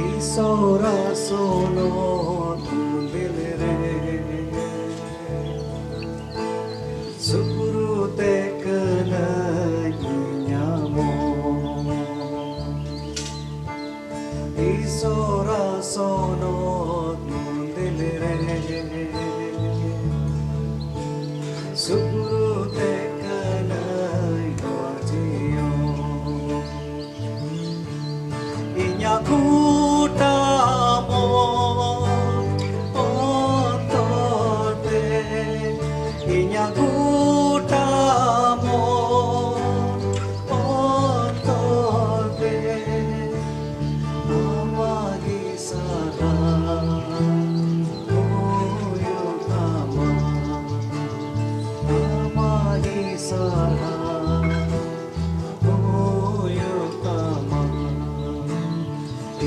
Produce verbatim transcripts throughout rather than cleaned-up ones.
ᱤᱥᱚᱨᱟ ᱥᱚᱱᱚᱛ ᱢᱚᱱᱫᱤᱞ ᱨᱮ ᱥᱩᱯᱨᱩ ᱛᱮ ᱠᱟᱹᱱᱟᱹᱧ ᱧᱟᱢᱚᱜ᱾ ᱤᱥᱚᱨᱟ ᱥᱚᱱᱚᱛ ᱢᱚᱱᱫᱤᱞ ᱨᱮ ᱥᱩᱯᱨᱩ ᱛᱮ ᱠᱟᱹᱱᱟᱹᱧ ᱱᱚᱣᱟ ᱡᱤᱭᱚᱱ᱾ ᱤᱧᱟᱜ ᱜᱚᱴᱟ ᱢᱚᱱ ᱚᱱᱛᱚᱨ ᱛᱮ, ᱤᱧᱟᱜ ᱜᱚᱴᱟ ᱢᱚᱱ ᱚᱱᱛᱚᱨ ᱛᱮ, ᱟᱢᱟᱜ ᱜᱮ ᱥᱟᱨᱦᱟᱣ ᱦᱩᱭᱩᱜ ᱛᱟᱢᱟ, ᱟᱢᱟᱜ ᱜᱮ ᱥᱟᱨᱦᱟᱣ ᱦᱩᱭᱩᱜ ᱛᱟᱢᱟ᱾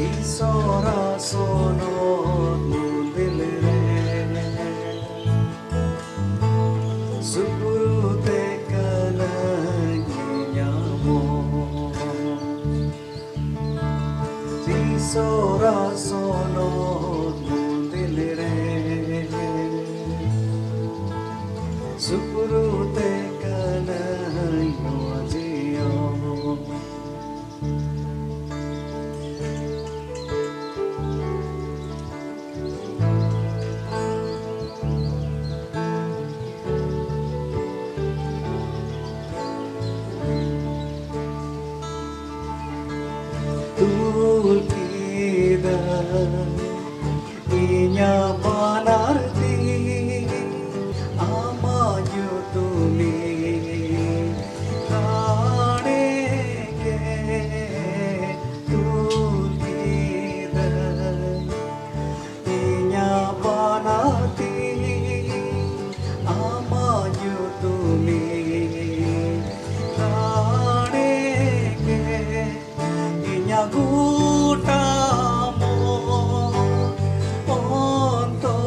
ᱤᱥᱚᱨᱟ ᱥᱚᱱᱚᱛ ᱢᱚᱱᱫᱤᱞ ᱨᱮ ᱥᱩᱯᱨᱩ ᱛᱮ ᱠᱟᱹᱱᱟᱹᱧ ᱧᱟᱢᱚᱜ᱾ ᱤᱥᱚᱨᱟ ᱥᱚᱱᱚᱛ ᱢᱚᱱᱫᱤᱞ ᱨᱮ ᱥᱩᱯᱨᱩ ᱛᱮ ᱠᱟᱹᱱᱟᱹᱧ ᱱᱚᱣᱟ ᱡᱤᱭᱚᱱ᱾ ᱛᱩᱞ ᱠᱮᱫᱟ ᱤᱧᱟᱜ ᱵᱟᱱᱟᱨ ᱛᱤ ᱟᱢᱟᱜ ᱧᱩᱛᱩᱢᱤᱧ ᱨᱟᱲᱮ ᱜᱮ᱾ ᱛᱩᱞ ᱠᱮᱫᱟ ᱤᱧᱟᱜ ᱵᱟᱱᱟᱨ ᱛᱤ ᱟᱢᱟᱜ ᱧᱩᱛᱩᱢᱤᱧ ᱨᱟᱲᱮ ᱜᱮ᱾ ᱤᱧᱟᱜ ᱜᱚᱴᱟ ᱢᱚᱱ ᱚᱱᱛᱚᱨ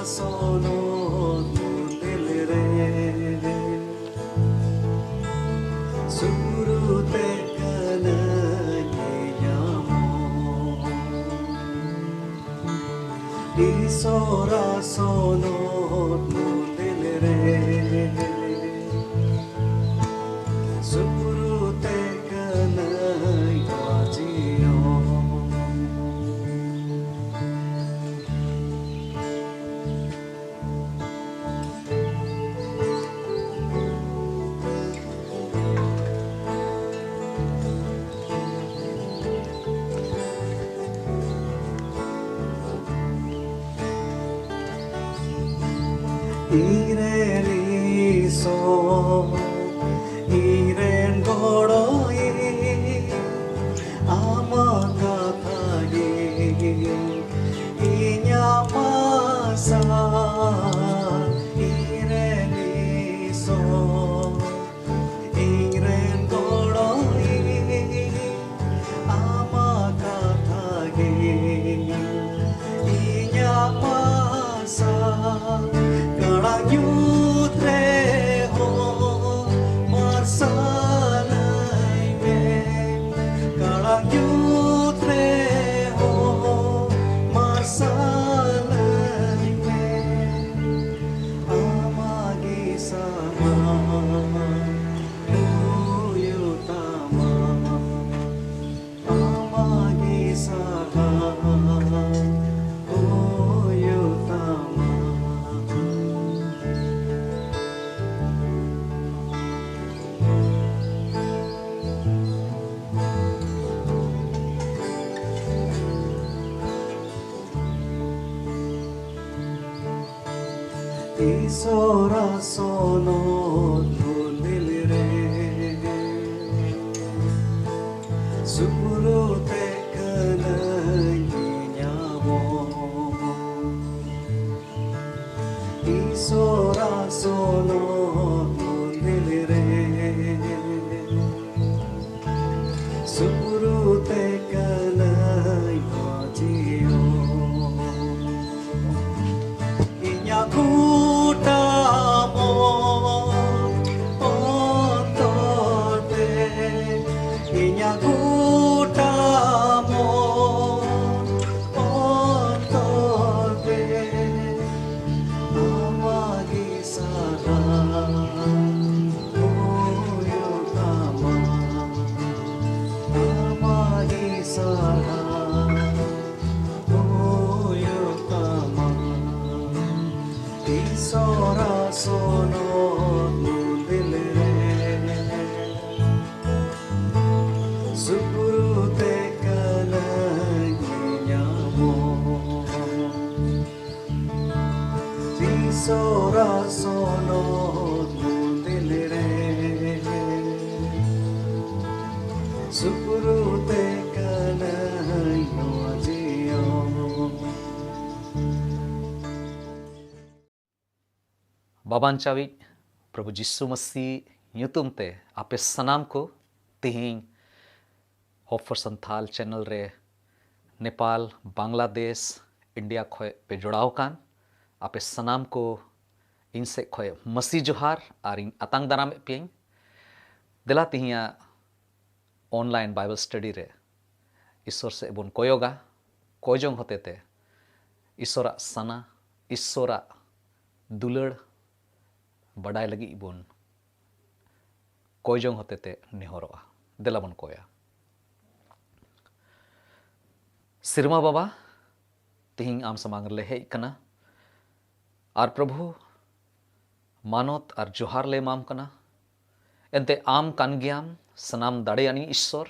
ᱥᱚᱱᱚᱛ ᱢᱚᱱᱫᱤᱞ ᱨᱮ ᱥᱩᱨᱩ ᱛᱮ ᱠᱟᱹᱱᱟᱹᱧ ᱧᱟᱢᱚᱜ᱾ ᱤᱥᱚᱨᱟ ᱥᱚᱱᱚᱛ ᱢᱚᱱᱫᱤᱞ ᱨᱮ ᱥᱩᱨᱩ ᱛᱮ ᱠᱟᱹᱱᱟᱹᱧ ᱵᱟᱡᱤᱭᱚ᱾ ᱤᱧᱨᱮᱱ ᱤᱥᱚᱨ, ᱤᱧᱨᱮᱱ ᱜᱚᱲᱚᱭᱤᱡ, ᱟᱢᱟᱜ ᱠᱟᱛᱷᱟ ᱜᱮ ᱤᱧᱟᱜ ᱟᱥᱟ᱾ ᱤᱧᱨᱮᱱ ᱤᱥᱚᱨ, ᱤᱧᱨᱮᱱ ᱜᱚᱲᱚᱭᱤᱡ, ᱟᱢᱟᱜ ᱠᱟᱛᱷᱟ ᱜᱮ ᱤᱧᱟᱜ ᱟᱥᱟ᱾ ᱠᱟᱲᱟ ᱧᱩᱛ ᱨᱮᱦᱚᱸ ᱢᱟᱨᱥᱟᱞᱟᱹᱧ ᱢᱮ, ᱠᱟᱲᱟ ᱧᱩᱛ ᱨᱮᱦᱚᱸ ᱢᱟᱨᱥᱟᱞᱟᱹᱧ ᱢᱮ᱾ ᱟᱢᱟᱜ ᱜᱮ ᱥᱟᱦᱟ ᱦᱩᱭᱩᱜ ᱛᱟᱢᱟ, ᱟᱢᱟᱜ ᱜᱮ ᱥᱟᱦᱟ ᱦᱩᱭᱩᱜ ᱛᱟᱢᱟ᱾ ᱤᱥᱚᱨᱟ ᱥᱚᱱᱚᱛ ᱢᱚᱱᱫᱤᱞ ᱨᱮ ᱥᱩᱨᱩ ᱛᱮ ᱠᱟᱹᱱᱟᱹᱧ ᱧᱟᱢᱚᱜ᱾ ᱤᱥᱚᱨᱟ ᱥᱚᱱᱚᱛ ᱢᱚᱱᱫᱤᱞ ᱨᱮ ᱥᱩᱨᱩ ᱛᱮ ᱠᱟᱹᱱᱟᱹᱧ ᱵᱟᱡᱤᱭᱚ᱾ ᱛᱤᱥᱚᱨᱟ ᱥᱚᱱᱚᱛ ᱢᱚᱱᱫᱤᱞ ᱨᱮ ᱥᱩᱯᱨᱩ ᱛᱮ ᱠᱟᱱᱟᱧ ᱧᱟᱢᱚᱜ᱾ ᱛᱤᱥᱚᱨᱟ ᱥᱚᱱᱚᱛ ᱢᱚᱱᱫᱤᱞ ᱨᱮ ᱥᱩᱯᱨᱩ ᱛᱮ ᱠᱟᱱᱟᱧ ᱱᱚᱣᱟ ᱡᱤᱭᱚᱱ᱾ ᱵᱟᱵᱟᱧᱪᱟᱣᱤᱡ ᱯᱨᱚᱵᱷᱩ ᱡᱤᱥᱩ ᱢᱟᱹᱥᱤ ᱧᱩᱛᱩᱢ ᱛᱮ ᱟᱯᱮ ᱥᱟᱱᱟᱢ ᱠᱚ ᱛᱮᱦᱮᱧ Hope for Santhal channel ᱨᱮ ᱱᱮᱯᱟᱞ, ᱵᱟᱝᱞᱟᱫᱮᱥ, ᱤᱱᱰᱤᱭᱟ ᱠᱷᱚᱱ ᱯᱮ ᱡᱚᱲᱟᱣ ᱟᱠᱟᱱ ᱟᱯᱮ ᱥᱟᱱᱟᱢ ᱠᱚ ᱤᱧ ᱥᱮᱫ ᱠᱷᱚᱱ ᱢᱟᱹᱥᱤ ᱡᱚᱦᱟᱨ ᱟᱨ ᱤᱧ ᱟᱛᱟᱝ ᱫᱟᱨᱟᱢᱮᱫ ᱯᱮᱭᱟᱹᱧ᱾ ᱫᱮᱞᱟ ᱛᱮᱦᱮᱧᱟᱜ online Bible study ᱨᱮ ᱤᱥᱥᱚᱨ ᱥᱮᱫ ᱵᱚᱱ ᱠᱚᱭᱚᱜᱟ, ᱠᱚᱭ ᱡᱚᱝ ᱦᱚᱛᱮᱛᱮ ᱤᱥᱥᱚᱨᱟᱜ ᱥᱟᱱᱟ, ᱤᱥᱥᱚᱨᱟᱜ ᱫᱩᱞᱟᱹᱲ ᱵᱟᱰᱟᱭ ᱞᱟᱹᱜᱤᱫ ᱵᱚᱱ ᱠᱚᱭ ᱡᱚᱝ ᱦᱚᱛᱮᱛᱮ ᱱᱮᱦᱚᱨᱚᱜᱼᱟ᱾ ᱫᱮᱞᱟ ᱵᱚᱱ ᱠᱚᱭᱟ᱾ ᱥᱮᱨᱢᱟ ᱵᱟᱵᱟ, ᱛᱮᱦᱮᱧ ᱟᱢ ᱥᱟᱢᱟᱝ ᱨᱮᱞᱮ ᱦᱮᱡ ᱠᱟᱱᱟ ᱟᱨ ᱯᱨᱚᱵᱷᱩ, ᱢᱟᱱᱚᱛ ᱟᱨ ᱡᱚᱦᱟᱨ ᱞᱮ ᱮᱢᱟᱢ ᱠᱟᱱᱟ᱾ ᱮᱱᱛᱮ ᱟᱢ ᱠᱟᱱ ᱜᱮᱭᱟᱢ ᱥᱟᱱᱟᱢ ᱫᱟᱲᱮᱭᱟᱱᱤᱡ ᱤᱥᱥᱚᱨ,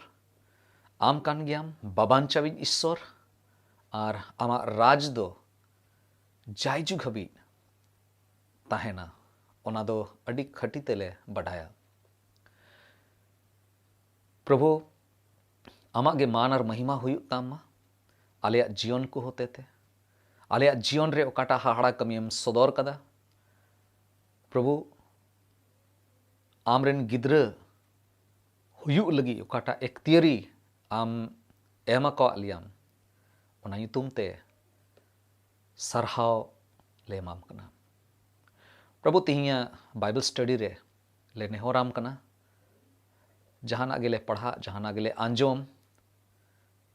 ᱟᱢ ᱠᱟᱱ ᱜᱮᱭᱟᱢ ᱵᱟᱵᱟᱧᱪᱟᱣᱤᱡ ᱤᱥᱥᱚᱨ, ᱟᱨ ᱟᱢᱟᱜ ᱨᱟᱡᱽ ᱫᱚ ᱡᱟᱭᱡᱩᱜᱽ ᱦᱟᱹᱵᱤᱡ ᱛᱟᱦᱮᱱᱟ, ᱚᱱᱟ ᱫᱚ ᱟᱹᱰᱤ ᱠᱷᱟᱹᱴᱤ ᱛᱮᱞᱮ ᱵᱟᱰᱟᱭᱟ᱾ ᱯᱨᱚᱵᱷᱩ, ᱟᱢᱟᱜ ᱜᱮ ᱢᱟᱱ ᱟᱨ ᱢᱚᱦᱤᱢᱟ ᱦᱩᱭᱩᱜ ᱛᱟᱢ ᱢᱟ ᱟᱞᱮᱭᱟᱜ ᱡᱤᱭᱚᱱ ᱠᱚ ᱦᱚᱛᱮᱛᱮ, ᱟᱞᱮᱭᱟᱜ ᱡᱤᱭᱚᱱ ᱨᱮ ᱚᱠᱟᱴᱟᱜ ᱦᱟᱦᱟᱲᱟ ᱠᱟᱹᱢᱤᱭᱮᱢ ᱥᱚᱫᱚᱨ ᱠᱟᱫᱟ᱾ ᱯᱨᱚᱵᱷᱩ, ᱟᱢᱨᱮᱱ ᱜᱤᱫᱽᱨᱟᱹ ᱦᱩᱭᱩᱜ ᱞᱟᱹᱜᱤᱫ ᱚᱠᱟᱴᱟᱜ ᱮᱠᱛᱤᱭᱟᱹᱨᱤ ᱟᱢ ᱮᱢ ᱟᱠᱟᱣᱟᱫ ᱞᱮᱭᱟᱢ, ᱚᱱᱟ ᱧᱩᱛᱩᱢ ᱛᱮ ᱥᱟᱨᱦᱟᱣ ᱞᱮ ᱮᱢᱟᱢ ᱠᱟᱱᱟ᱾ ᱯᱨᱚᱵᱷᱩ, ᱛᱮᱦᱮᱧᱟᱜ Bible study ᱨᱮ ᱞᱮ ᱱᱮᱦᱚᱨᱟᱢ ᱠᱟᱱᱟ, ᱡᱟᱦᱟᱱᱟᱜ ᱜᱮᱞᱮ ᱯᱟᱲᱦᱟᱜ, ᱡᱟᱦᱟᱱᱟᱜ ᱜᱮᱞᱮ ᱟᱸᱡᱚᱢ,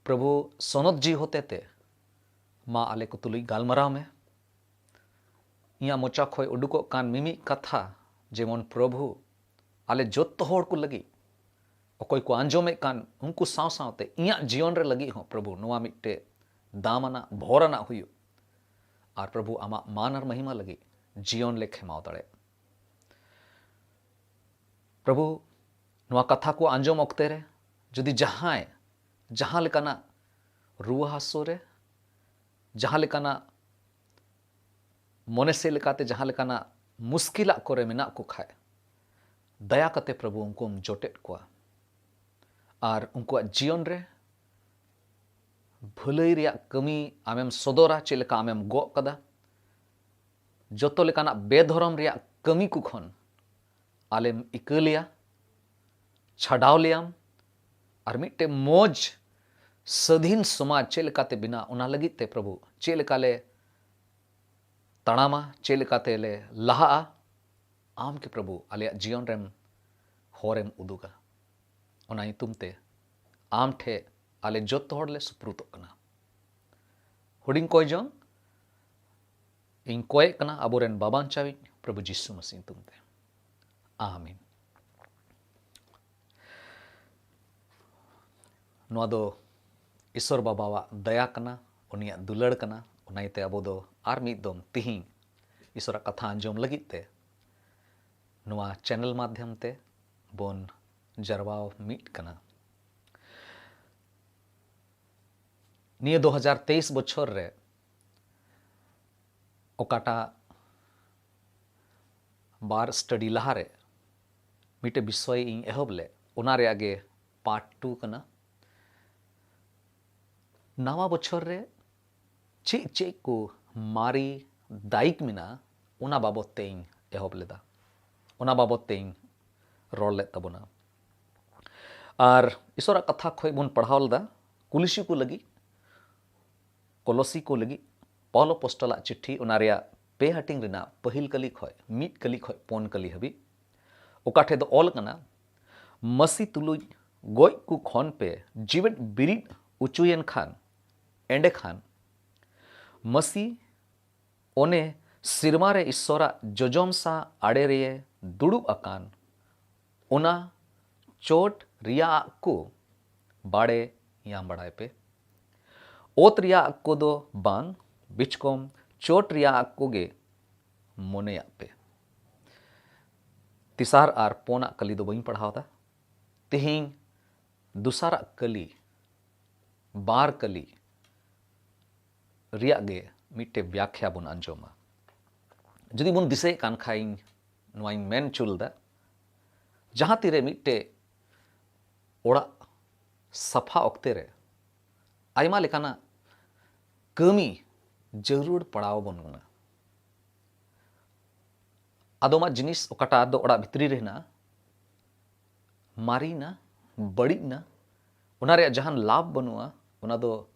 ᱯᱨᱚᱵᱷᱩ, ᱥᱚᱱᱚᱛ ᱡᱤᱣᱤ ᱦᱚᱛᱮᱛᱮ ᱢᱟ ᱟᱞᱮ ᱠᱚ ᱛᱩᱞᱩᱡ ᱜᱟᱞᱢᱟᱨᱟᱣ ᱢᱮ᱾ ᱤᱧᱟᱹᱜ ᱢᱚᱪᱟ ᱠᱷᱚᱱ ᱩᱰᱩᱠᱚᱜ ᱠᱟᱱ ᱢᱤᱢᱤᱫ ᱠᱟᱛᱷᱟ ᱡᱮᱢᱚᱱ, ᱯᱨᱚᱵᱷᱩ, ᱟᱞᱮ ᱡᱚᱛᱚ ᱦᱚᱲ ᱠᱚ ᱞᱟᱹᱜᱤᱫ, ᱚᱠᱚᱭ ᱠᱚ ᱟᱸᱡᱚᱢᱮᱫ ᱠᱟᱱ ᱩᱱᱠᱩ ᱥᱟᱶ ᱥᱟᱶᱛᱮ ᱤᱧᱟᱹᱜ ᱡᱤᱭᱚᱱ ᱨᱮ ᱞᱟᱹᱜᱤᱫ ᱦᱚᱸ, ᱯᱨᱚᱵᱷᱩ, ᱱᱚᱣᱟ ᱢᱤᱫᱴᱮᱡ ᱫᱟᱢ ᱟᱱᱟᱜ, ᱵᱷᱚᱨ ᱟᱱᱟᱜ ᱦᱩᱭᱩᱜ᱾ ᱟᱨ ᱯᱨᱚᱵᱷᱩ, ᱟᱢᱟᱜ ᱢᱟᱱ ᱟᱨ ᱢᱚᱦᱤᱢᱟ ᱞᱟᱹᱜᱤᱫ ᱡᱤᱭᱚᱱ ᱞᱮ ᱠᱷᱮᱢᱟᱣ ᱫᱟᱲᱮᱭᱟᱜ᱾ ᱯᱨᱚᱵᱷᱩ, ᱱᱚᱣᱟ ᱠᱟᱛᱷᱟ ᱠᱚ ᱟᱸᱡᱚᱢ ᱚᱠᱛᱮ ᱨᱮ ᱡᱩᱫᱤ ᱡᱟᱦᱟᱸᱭ ᱡᱟᱦᱟᱸ ᱞᱮᱠᱟᱱᱟᱜ ᱨᱩᱣᱟᱹ ᱦᱟᱹᱥᱩ ᱨᱮ, ᱡᱟᱦᱟᱸ ᱞᱮᱠᱟᱱᱟᱜ ᱢᱚᱱᱮ ᱥᱮᱫ ᱞᱮᱠᱟᱛᱮ ᱡᱟᱦᱟᱸ ᱞᱮᱠᱟᱱᱟᱜ ᱢᱩᱥᱠᱤᱞᱟᱜ ᱠᱚᱨᱮ ᱢᱮᱱᱟᱜ ᱠᱚ ᱠᱷᱟᱡ, ᱫᱟᱭᱟ ᱠᱟᱛᱮ ᱯᱨᱚᱵᱷᱩ ᱩᱱᱠᱩᱢ ᱡᱚᱴᱮᱫ ᱠᱚᱣᱟ ᱟᱨ ᱩᱱᱠᱩᱣᱟᱜ ᱡᱤᱭᱚᱱ ᱨᱮ ᱵᱷᱟᱹᱞᱟᱹᱭ ᱨᱮᱭᱟᱜ ᱠᱟᱹᱢᱤ ᱟᱢᱮᱢ ᱥᱚᱫᱚᱨᱟ, ᱪᱮᱫ ᱞᱮᱠᱟ ᱟᱢᱮᱢ ᱜᱚᱜ ᱠᱟᱫᱟ᱾ ᱡᱚᱛᱚ ᱞᱮᱠᱟᱱᱟᱜ ᱵᱮᱫᱷᱚᱨᱚᱢ ᱨᱮᱭᱟᱜ ᱠᱟᱹᱢᱤ ᱠᱚ ᱠᱷᱚᱱ ᱟᱞᱮᱢ ᱤᱠᱟᱹ ᱞᱮᱭᱟ, ᱪᱷᱟᱰᱟᱣ ᱞᱮᱭᱟᱢ, ᱟᱨ ᱢᱤᱫᱴᱮᱱ ᱢᱚᱡᱽ ᱥᱟᱹᱫᱷᱤᱱ ᱥᱚᱢᱟᱡᱽ ᱪᱮᱫ ᱞᱮᱠᱟᱛᱮ ᱵᱮᱱᱟᱜ, ᱚᱱᱟ ᱞᱟᱹᱜᱤᱫ ᱛᱮ ᱯᱨᱚᱵᱷᱩ ᱪᱮᱫ ᱞᱮᱠᱟ ᱞᱮ ᱛᱟᱲᱟᱢᱟ, ᱪᱮᱫ ᱞᱮᱠᱟᱛᱮ ᱞᱮ ᱞᱟᱦᱟᱜᱼᱟ, ᱟᱢ ᱜᱮ ᱯᱨᱚᱵᱷᱩ ᱟᱞᱮᱭᱟᱜ ᱡᱤᱭᱚᱱ ᱨᱮᱢ ᱦᱚᱨᱮᱢ ᱩᱫᱩᱜᱟ᱾ ᱚᱱᱟ ᱧᱩᱛᱩᱢ ᱛᱮ ᱟᱢ ᱴᱷᱮᱡ ᱟᱞᱮ ᱡᱚᱛᱚ ᱦᱚᱲ ᱞᱮ ᱥᱩᱯᱨᱩᱛᱚᱜ ᱠᱟᱱᱟ᱾ ᱦᱩᱰᱤᱧ ᱠᱚᱭ ᱡᱚᱝ ᱤᱧ ᱠᱚᱭᱮᱜ ᱠᱟᱱᱟ ᱟᱵᱚᱨᱮᱱ ᱵᱟᱵᱟᱧᱪᱟᱣᱤᱡ ᱯᱨᱚᱵᱷᱩ ᱡᱤᱥᱩ ᱢᱟᱥᱤ ᱧᱩᱛᱩᱢ ᱛᱮ, ᱟᱢᱤᱱ᱾ ᱱᱚᱣᱟ ᱫᱚ ᱤᱥᱚᱨ ᱵᱟᱵᱟᱣᱟᱜ ᱫᱟᱭᱟ ᱠᱟᱱᱟ, ᱩᱱᱤᱭᱟᱜ ᱫᱩᱞᱟᱹᱲ ᱠᱟᱱᱟ᱾ ᱚᱱᱟ ᱤᱭᱟᱹᱛᱮ ᱟᱵᱚ ᱫᱚ ᱟᱨ ᱢᱤᱫ ᱫᱚᱢ ᱛᱤᱦᱤᱧ ᱤᱥᱚᱨᱟᱜ ᱠᱟᱛᱷᱟ ᱟᱸᱡᱚᱢ ᱞᱟᱹᱜᱤᱫ ᱛᱮ ᱱᱚᱣᱟ ᱪᱮᱱᱮᱞ ᱢᱟᱫᱽᱫᱷᱚᱢ ᱛᱮ ᱵᱚᱱ ᱡᱟᱨᱣᱟ ᱢᱤᱫ ᱠᱟᱱᱟ᱾ ᱱᱤᱭᱟᱹ ᱫᱩ ᱦᱟᱡᱟᱨ ᱛᱮᱭᱤᱥ ᱵᱚᱪᱷᱚᱨ ᱨᱮ ᱚᱠᱟᱴᱟᱜ ᱵᱟᱨ ᱥᱴᱟᱰᱤ ᱞᱟᱦᱟᱨᱮ ᱢᱤᱫᱴᱮᱡ ᱵᱤᱥᱚᱭ ᱤᱧ ᱮᱦᱚᱵ ᱞᱮᱫ, ᱚᱱᱟ ᱨᱮᱭᱟᱜ ᱜᱮ ᱯᱟᱨᱴ ᱴᱩ ᱠᱟᱱᱟ᱾ ᱱᱟᱣᱟ ᱵᱚᱪᱷᱚᱨ ᱨᱮ ᱪᱮᱫ ᱪᱮᱫ ᱠᱚ ᱢᱟᱨᱮ ᱫᱟᱭᱤᱠ ᱢᱮᱱᱟᱜᱼᱟ, ᱚᱱᱟ ᱵᱟᱵᱚᱛ ᱛᱮ ᱤᱧ ᱮᱦᱚᱵ ᱞᱮᱫᱟ, ᱚᱱᱟ ᱵᱟᱵᱚᱛ ᱛᱮ ᱤᱧ ᱨᱚᱲ ᱞᱮᱫ ᱛᱟᱵᱚᱱᱟ᱾ ᱟᱨ ᱤᱥᱚᱨᱟᱜ ᱠᱟᱛᱷᱟ ᱠᱷᱚᱡ ᱵᱚᱱ ᱯᱟᱲᱦᱟᱣ ᱞᱮᱫᱟ ᱠᱩᱞᱤᱥᱤ ᱠᱚ ᱞᱟᱹᱜᱤᱫ, ᱠᱚᱞᱚᱥᱤ ᱠᱚ ᱞᱟᱹᱜᱤᱫ ᱯᱟᱣᱞᱚ ᱯᱚᱥᱴᱚᱞᱟᱜ ᱪᱤᱴᱷᱤ, ᱚᱱᱟ ᱨᱮᱭᱟᱜ ᱯᱮ ᱦᱟᱹᱴᱤᱧ ᱨᱮᱱᱟᱜ ᱯᱟᱹᱦᱤᱞ ᱠᱟᱹᱞᱤ ᱠᱷᱚᱡ, ᱢᱤᱫ ᱠᱟᱹᱞᱤ ᱠᱷᱚᱡ ᱯᱩᱱ ᱠᱟᱹᱞᱤ ᱦᱟᱹᱵᱤᱡ, ᱚᱠᱟ ᱴᱷᱮᱡ ᱫᱚ ᱚᱞ ᱠᱟᱱᱟ, ᱢᱟᱹᱥᱤ ᱛᱩᱞᱩᱡ ᱜᱚᱡ ᱠᱚ ᱠᱷᱚᱱ ᱯᱮ ᱡᱤᱣᱮᱫ ᱵᱤᱨᱤᱫ ᱚᱪᱚᱭᱮᱱ ᱠᱷᱟᱱ, ᱮᱸᱰᱮᱠᱷᱟᱱ ᱢᱟᱹᱥᱤ ᱚᱱᱮ ᱥᱮᱨᱢᱟ ᱨᱮ ᱤᱥᱥᱚᱨᱟᱜ ᱡᱚᱡᱚᱢ ᱥᱟ ᱟᱲᱮ ᱨᱮ ᱫᱩᱲᱩᱵ ᱟᱠᱟᱱ ᱚᱱᱟ ᱪᱚᱴ ᱨᱮᱭᱟᱜ ᱠᱚ ᱵᱟᱲᱮ ᱧᱟᱢ ᱵᱟᱲᱟᱭ ᱯᱮ᱾ ᱚᱛ ᱨᱮᱭᱟᱜ ᱠᱚᱫᱚ ᱵᱟᱝ, ᱵᱤᱪᱠᱚᱢ ᱪᱚᱴ ᱨᱮᱭᱟᱜ ᱠᱚᱜᱮ ᱢᱚᱱᱮᱭᱟᱜ ᱯᱮ᱾ ᱛᱮᱥᱟᱨ ᱟᱨ ᱯᱳᱱᱟᱜ ᱠᱟᱹᱞᱤ ᱫᱚ ᱵᱟᱹᱧ ᱯᱟᱲᱦᱟᱣ ᱮᱫᱟ᱾ ᱛᱮᱦᱮᱧ ᱫᱚᱥᱟᱨᱟᱜ ᱠᱟᱹᱞᱤ, ᱵᱟᱨ ᱠᱟᱹᱞᱤ ᱨᱮᱭᱟᱜ ᱜᱮ ᱢᱤᱫᱴᱮᱡ ᱵᱮᱭᱟᱠᱷᱭᱟ ᱵᱚᱱ ᱟᱸᱡᱚᱢᱟ᱾ ᱡᱩᱫᱤ ᱵᱚᱱ ᱫᱤᱥᱟᱹᱭᱮᱫ ᱠᱟᱱ ᱠᱷᱟᱡ, ᱤᱧ ᱱᱚᱣᱟᱧ ᱢᱮᱱ ᱦᱚᱪᱚ ᱞᱮᱫᱟ, ᱡᱟᱦᱟᱸ ᱛᱤᱨᱮ ᱢᱤᱫᱴᱮᱡ ᱚᱲᱟᱜ ᱥᱟᱯᱷᱟ ᱚᱠᱛᱮ ᱨᱮ ᱟᱭᱢᱟ ᱞᱮᱠᱟᱱᱟᱜ ᱠᱟᱹᱢᱤ ᱡᱟᱹᱨᱩᱲ ᱯᱟᱲᱟᱣ ᱵᱚᱱ ᱠᱟᱱᱟ᱾ ᱟᱫᱚᱢᱟᱜ ᱡᱤᱱᱤᱥ ᱚᱠᱟᱴᱟᱜ ᱫᱚ ᱚᱲᱟᱜ ᱵᱷᱤᱛᱨᱤ ᱨᱮ ᱦᱮᱱᱟᱜᱼᱟ, ᱢᱟᱨᱮᱭᱮᱱᱟ, ᱵᱟᱹᱲᱤᱡ ᱮᱱᱟ, ᱚᱱᱟ ᱨᱮᱭᱟᱜ ᱡᱟᱦᱟᱱ ᱞᱟᱵᱷ ᱵᱟᱹᱱᱩᱜᱼᱟ, ᱚᱱᱟ ᱫᱚ,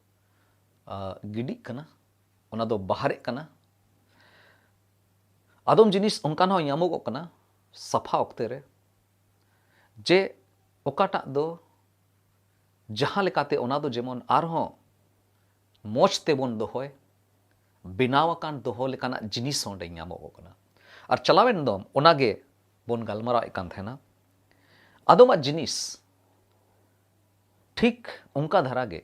ᱟ, ᱜᱤᱰᱤᱜ ᱠᱟᱱᱟ, ᱚᱱᱟ ᱫᱚ ᱵᱟᱦᱨᱮᱜ ᱠᱟᱱᱟ᱾ ᱟᱫᱚᱢ ᱡᱤᱱᱤᱥ ᱚᱱᱠᱟᱱ ᱦᱚᱸ ᱧᱟᱢᱚᱜᱚᱜ ᱠᱟᱱᱟ ᱥᱟᱯᱷᱟ ᱚᱠᱛᱮ ᱨᱮ, ᱡᱮ ᱚᱠᱟᱴᱟᱜ ᱫᱚ ᱡᱟᱦᱟᱸ ᱞᱮᱠᱟᱛᱮ ᱚᱱᱟ ᱫᱚ ᱡᱮᱢᱚᱱ ᱟᱨᱦᱚᱸ ᱢᱚᱡᱽ ᱛᱮᱵᱚᱱ ᱫᱚᱦᱚᱭ, ᱵᱮᱱᱟᱣ ᱟᱠᱟᱱ ᱫᱚᱦᱚ ᱞᱮᱠᱟᱱᱟᱜ ᱡᱤᱱᱤᱥ ᱦᱚᱸ ᱚᱸᱰᱮ ᱧᱟᱢᱚᱜᱚᱜ ᱠᱟᱱᱟ᱾ ᱟᱨ ᱪᱟᱞᱟᱣᱮᱱ ᱫᱚᱢ ᱚᱱᱟ ᱜᱮ ᱵᱚᱱ ᱜᱟᱞᱢᱟᱨᱟᱣᱮᱫ ᱠᱟᱱ ᱛᱟᱦᱮᱱᱟ᱾ ᱟᱫᱚᱢᱟᱜ ᱡᱤᱱᱤᱥ ᱴᱷᱤᱠ ᱚᱱᱠᱟ ᱫᱷᱟᱨᱟ ᱜᱮ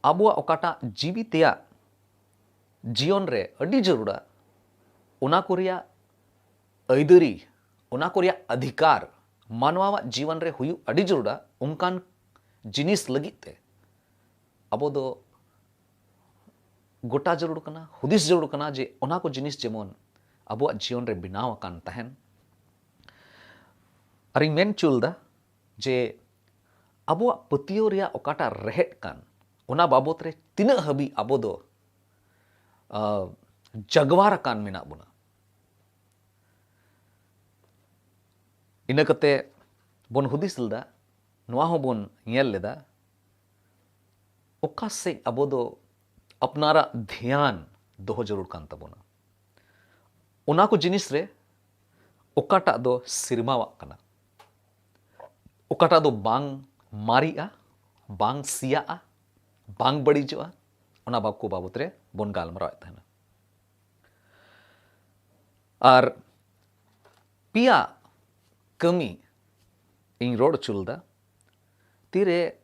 ᱟᱵᱚᱣᱟᱜ ᱚᱠᱟᱴᱟᱜ ᱡᱤᱣᱤ ᱛᱮᱭᱟᱜ ᱡᱤᱭᱚᱱ ᱨᱮ ᱟᱹᱰᱤ ᱡᱟᱹᱨᱩᱲᱟ, ᱚᱱᱟ ᱠᱚ ᱨᱮᱭᱟᱜ ᱟᱹᱭᱫᱟᱹᱨᱤ, ᱚᱱᱟ ᱠᱚ ᱨᱮᱭᱟᱜ ᱚᱫᱷᱤᱠᱟᱨ ᱢᱟᱱᱣᱟᱣᱟᱜ ᱡᱤᱭᱚᱱ ᱨᱮ ᱦᱩᱭᱩᱜ ᱟᱹᱰᱤ ᱡᱟᱹᱨᱩᱲᱟ, ᱚᱱᱠᱟᱱ ᱡᱤᱱᱤᱥ ᱞᱟᱹᱜᱤᱫ ᱛᱮ ᱟᱵᱚ ᱫᱚ ᱜᱚᱴᱟ ᱡᱟᱹᱨᱩᱲ ᱠᱟᱱᱟ, ᱦᱩᱫᱤᱥ ᱡᱟᱹᱨᱩᱲ ᱠᱟᱱᱟ ᱡᱮ ᱚᱱᱟ ᱠᱚ ᱡᱤᱱᱤᱥ ᱡᱮᱢᱚᱱ ᱟᱵᱚᱣᱟᱜ ᱡᱤᱭᱚᱱ ᱨᱮ ᱵᱮᱱᱟᱣ ᱟᱠᱟᱱ ᱛᱟᱦᱮᱱ᱾ ᱟᱨᱤᱧ ᱢᱮᱱ ᱦᱚᱪᱚ ᱞᱮᱫᱟ ᱡᱮ ᱟᱵᱚᱣᱟᱜ ᱯᱟᱹᱛᱭᱟᱹᱣ ᱨᱮᱭᱟᱜ ᱚᱠᱟᱴᱟᱜ ᱨᱮᱦᱮᱫ ᱠᱟᱱ, ᱚᱱᱟ ᱵᱟᱵᱚᱛ ᱨᱮ ᱛᱤᱱᱟᱹᱜ ᱦᱟᱹᱵᱤᱡ ᱟᱵᱚ ᱫᱚ, ᱟ, ᱡᱟᱜᱣᱟᱨ ᱟᱠᱟᱱ ᱢᱮᱱᱟᱜ ᱵᱚᱱᱟ᱾ ᱤᱱᱟᱹ ᱠᱟᱛᱮ ᱵᱚᱱ ᱦᱩᱫᱤᱥ ᱞᱮᱫᱟ, ᱱᱚᱣᱟ ᱦᱚᱸᱵᱚᱱ ᱧᱮᱞ ᱞᱮᱫᱟ, ᱚᱠᱟ ᱥᱮᱫ ᱟᱵᱚ ᱫᱚ ᱟᱯᱱᱟᱨᱟᱜ ᱫᱷᱮᱭᱟᱱ ᱫᱚᱦᱚ ᱡᱟᱹᱨᱩᱲ ᱠᱟᱱ ᱛᱟᱵᱚᱱᱟ᱾ ᱚᱱᱟ ᱠᱚ ᱡᱤᱱᱤᱥ ᱨᱮ ᱚᱠᱟᱴᱟᱜ ᱫᱚ ᱥᱮᱨᱢᱟᱣᱟᱜ ᱠᱟᱱᱟ, ᱚᱠᱟᱴᱟᱜ ᱫᱚ ᱵᱟᱝ ᱢᱟᱨᱤᱜᱼᱟ, ᱵᱟᱝ ᱥᱮᱭᱟᱜᱼᱟ, ᱵᱟᱝ ᱵᱟᱹᱲᱤᱡᱚᱜᱼᱟ, ᱚᱱᱟ ᱵᱟᱵ-, ᱠᱚ ᱵᱟᱵᱚᱛ ᱨᱮ ᱵᱚᱱ ᱜᱟᱞᱢᱟᱨᱟᱣᱮᱫ ᱛᱟᱦᱮᱱᱟ᱾ ᱟᱨ ᱯᱮᱭᱟ ᱠᱟᱹᱢᱤ ᱤᱧ ᱨᱚᱲ ᱦᱚᱪᱚ ᱞᱮᱫᱟ᱾ ᱛᱤᱨᱮ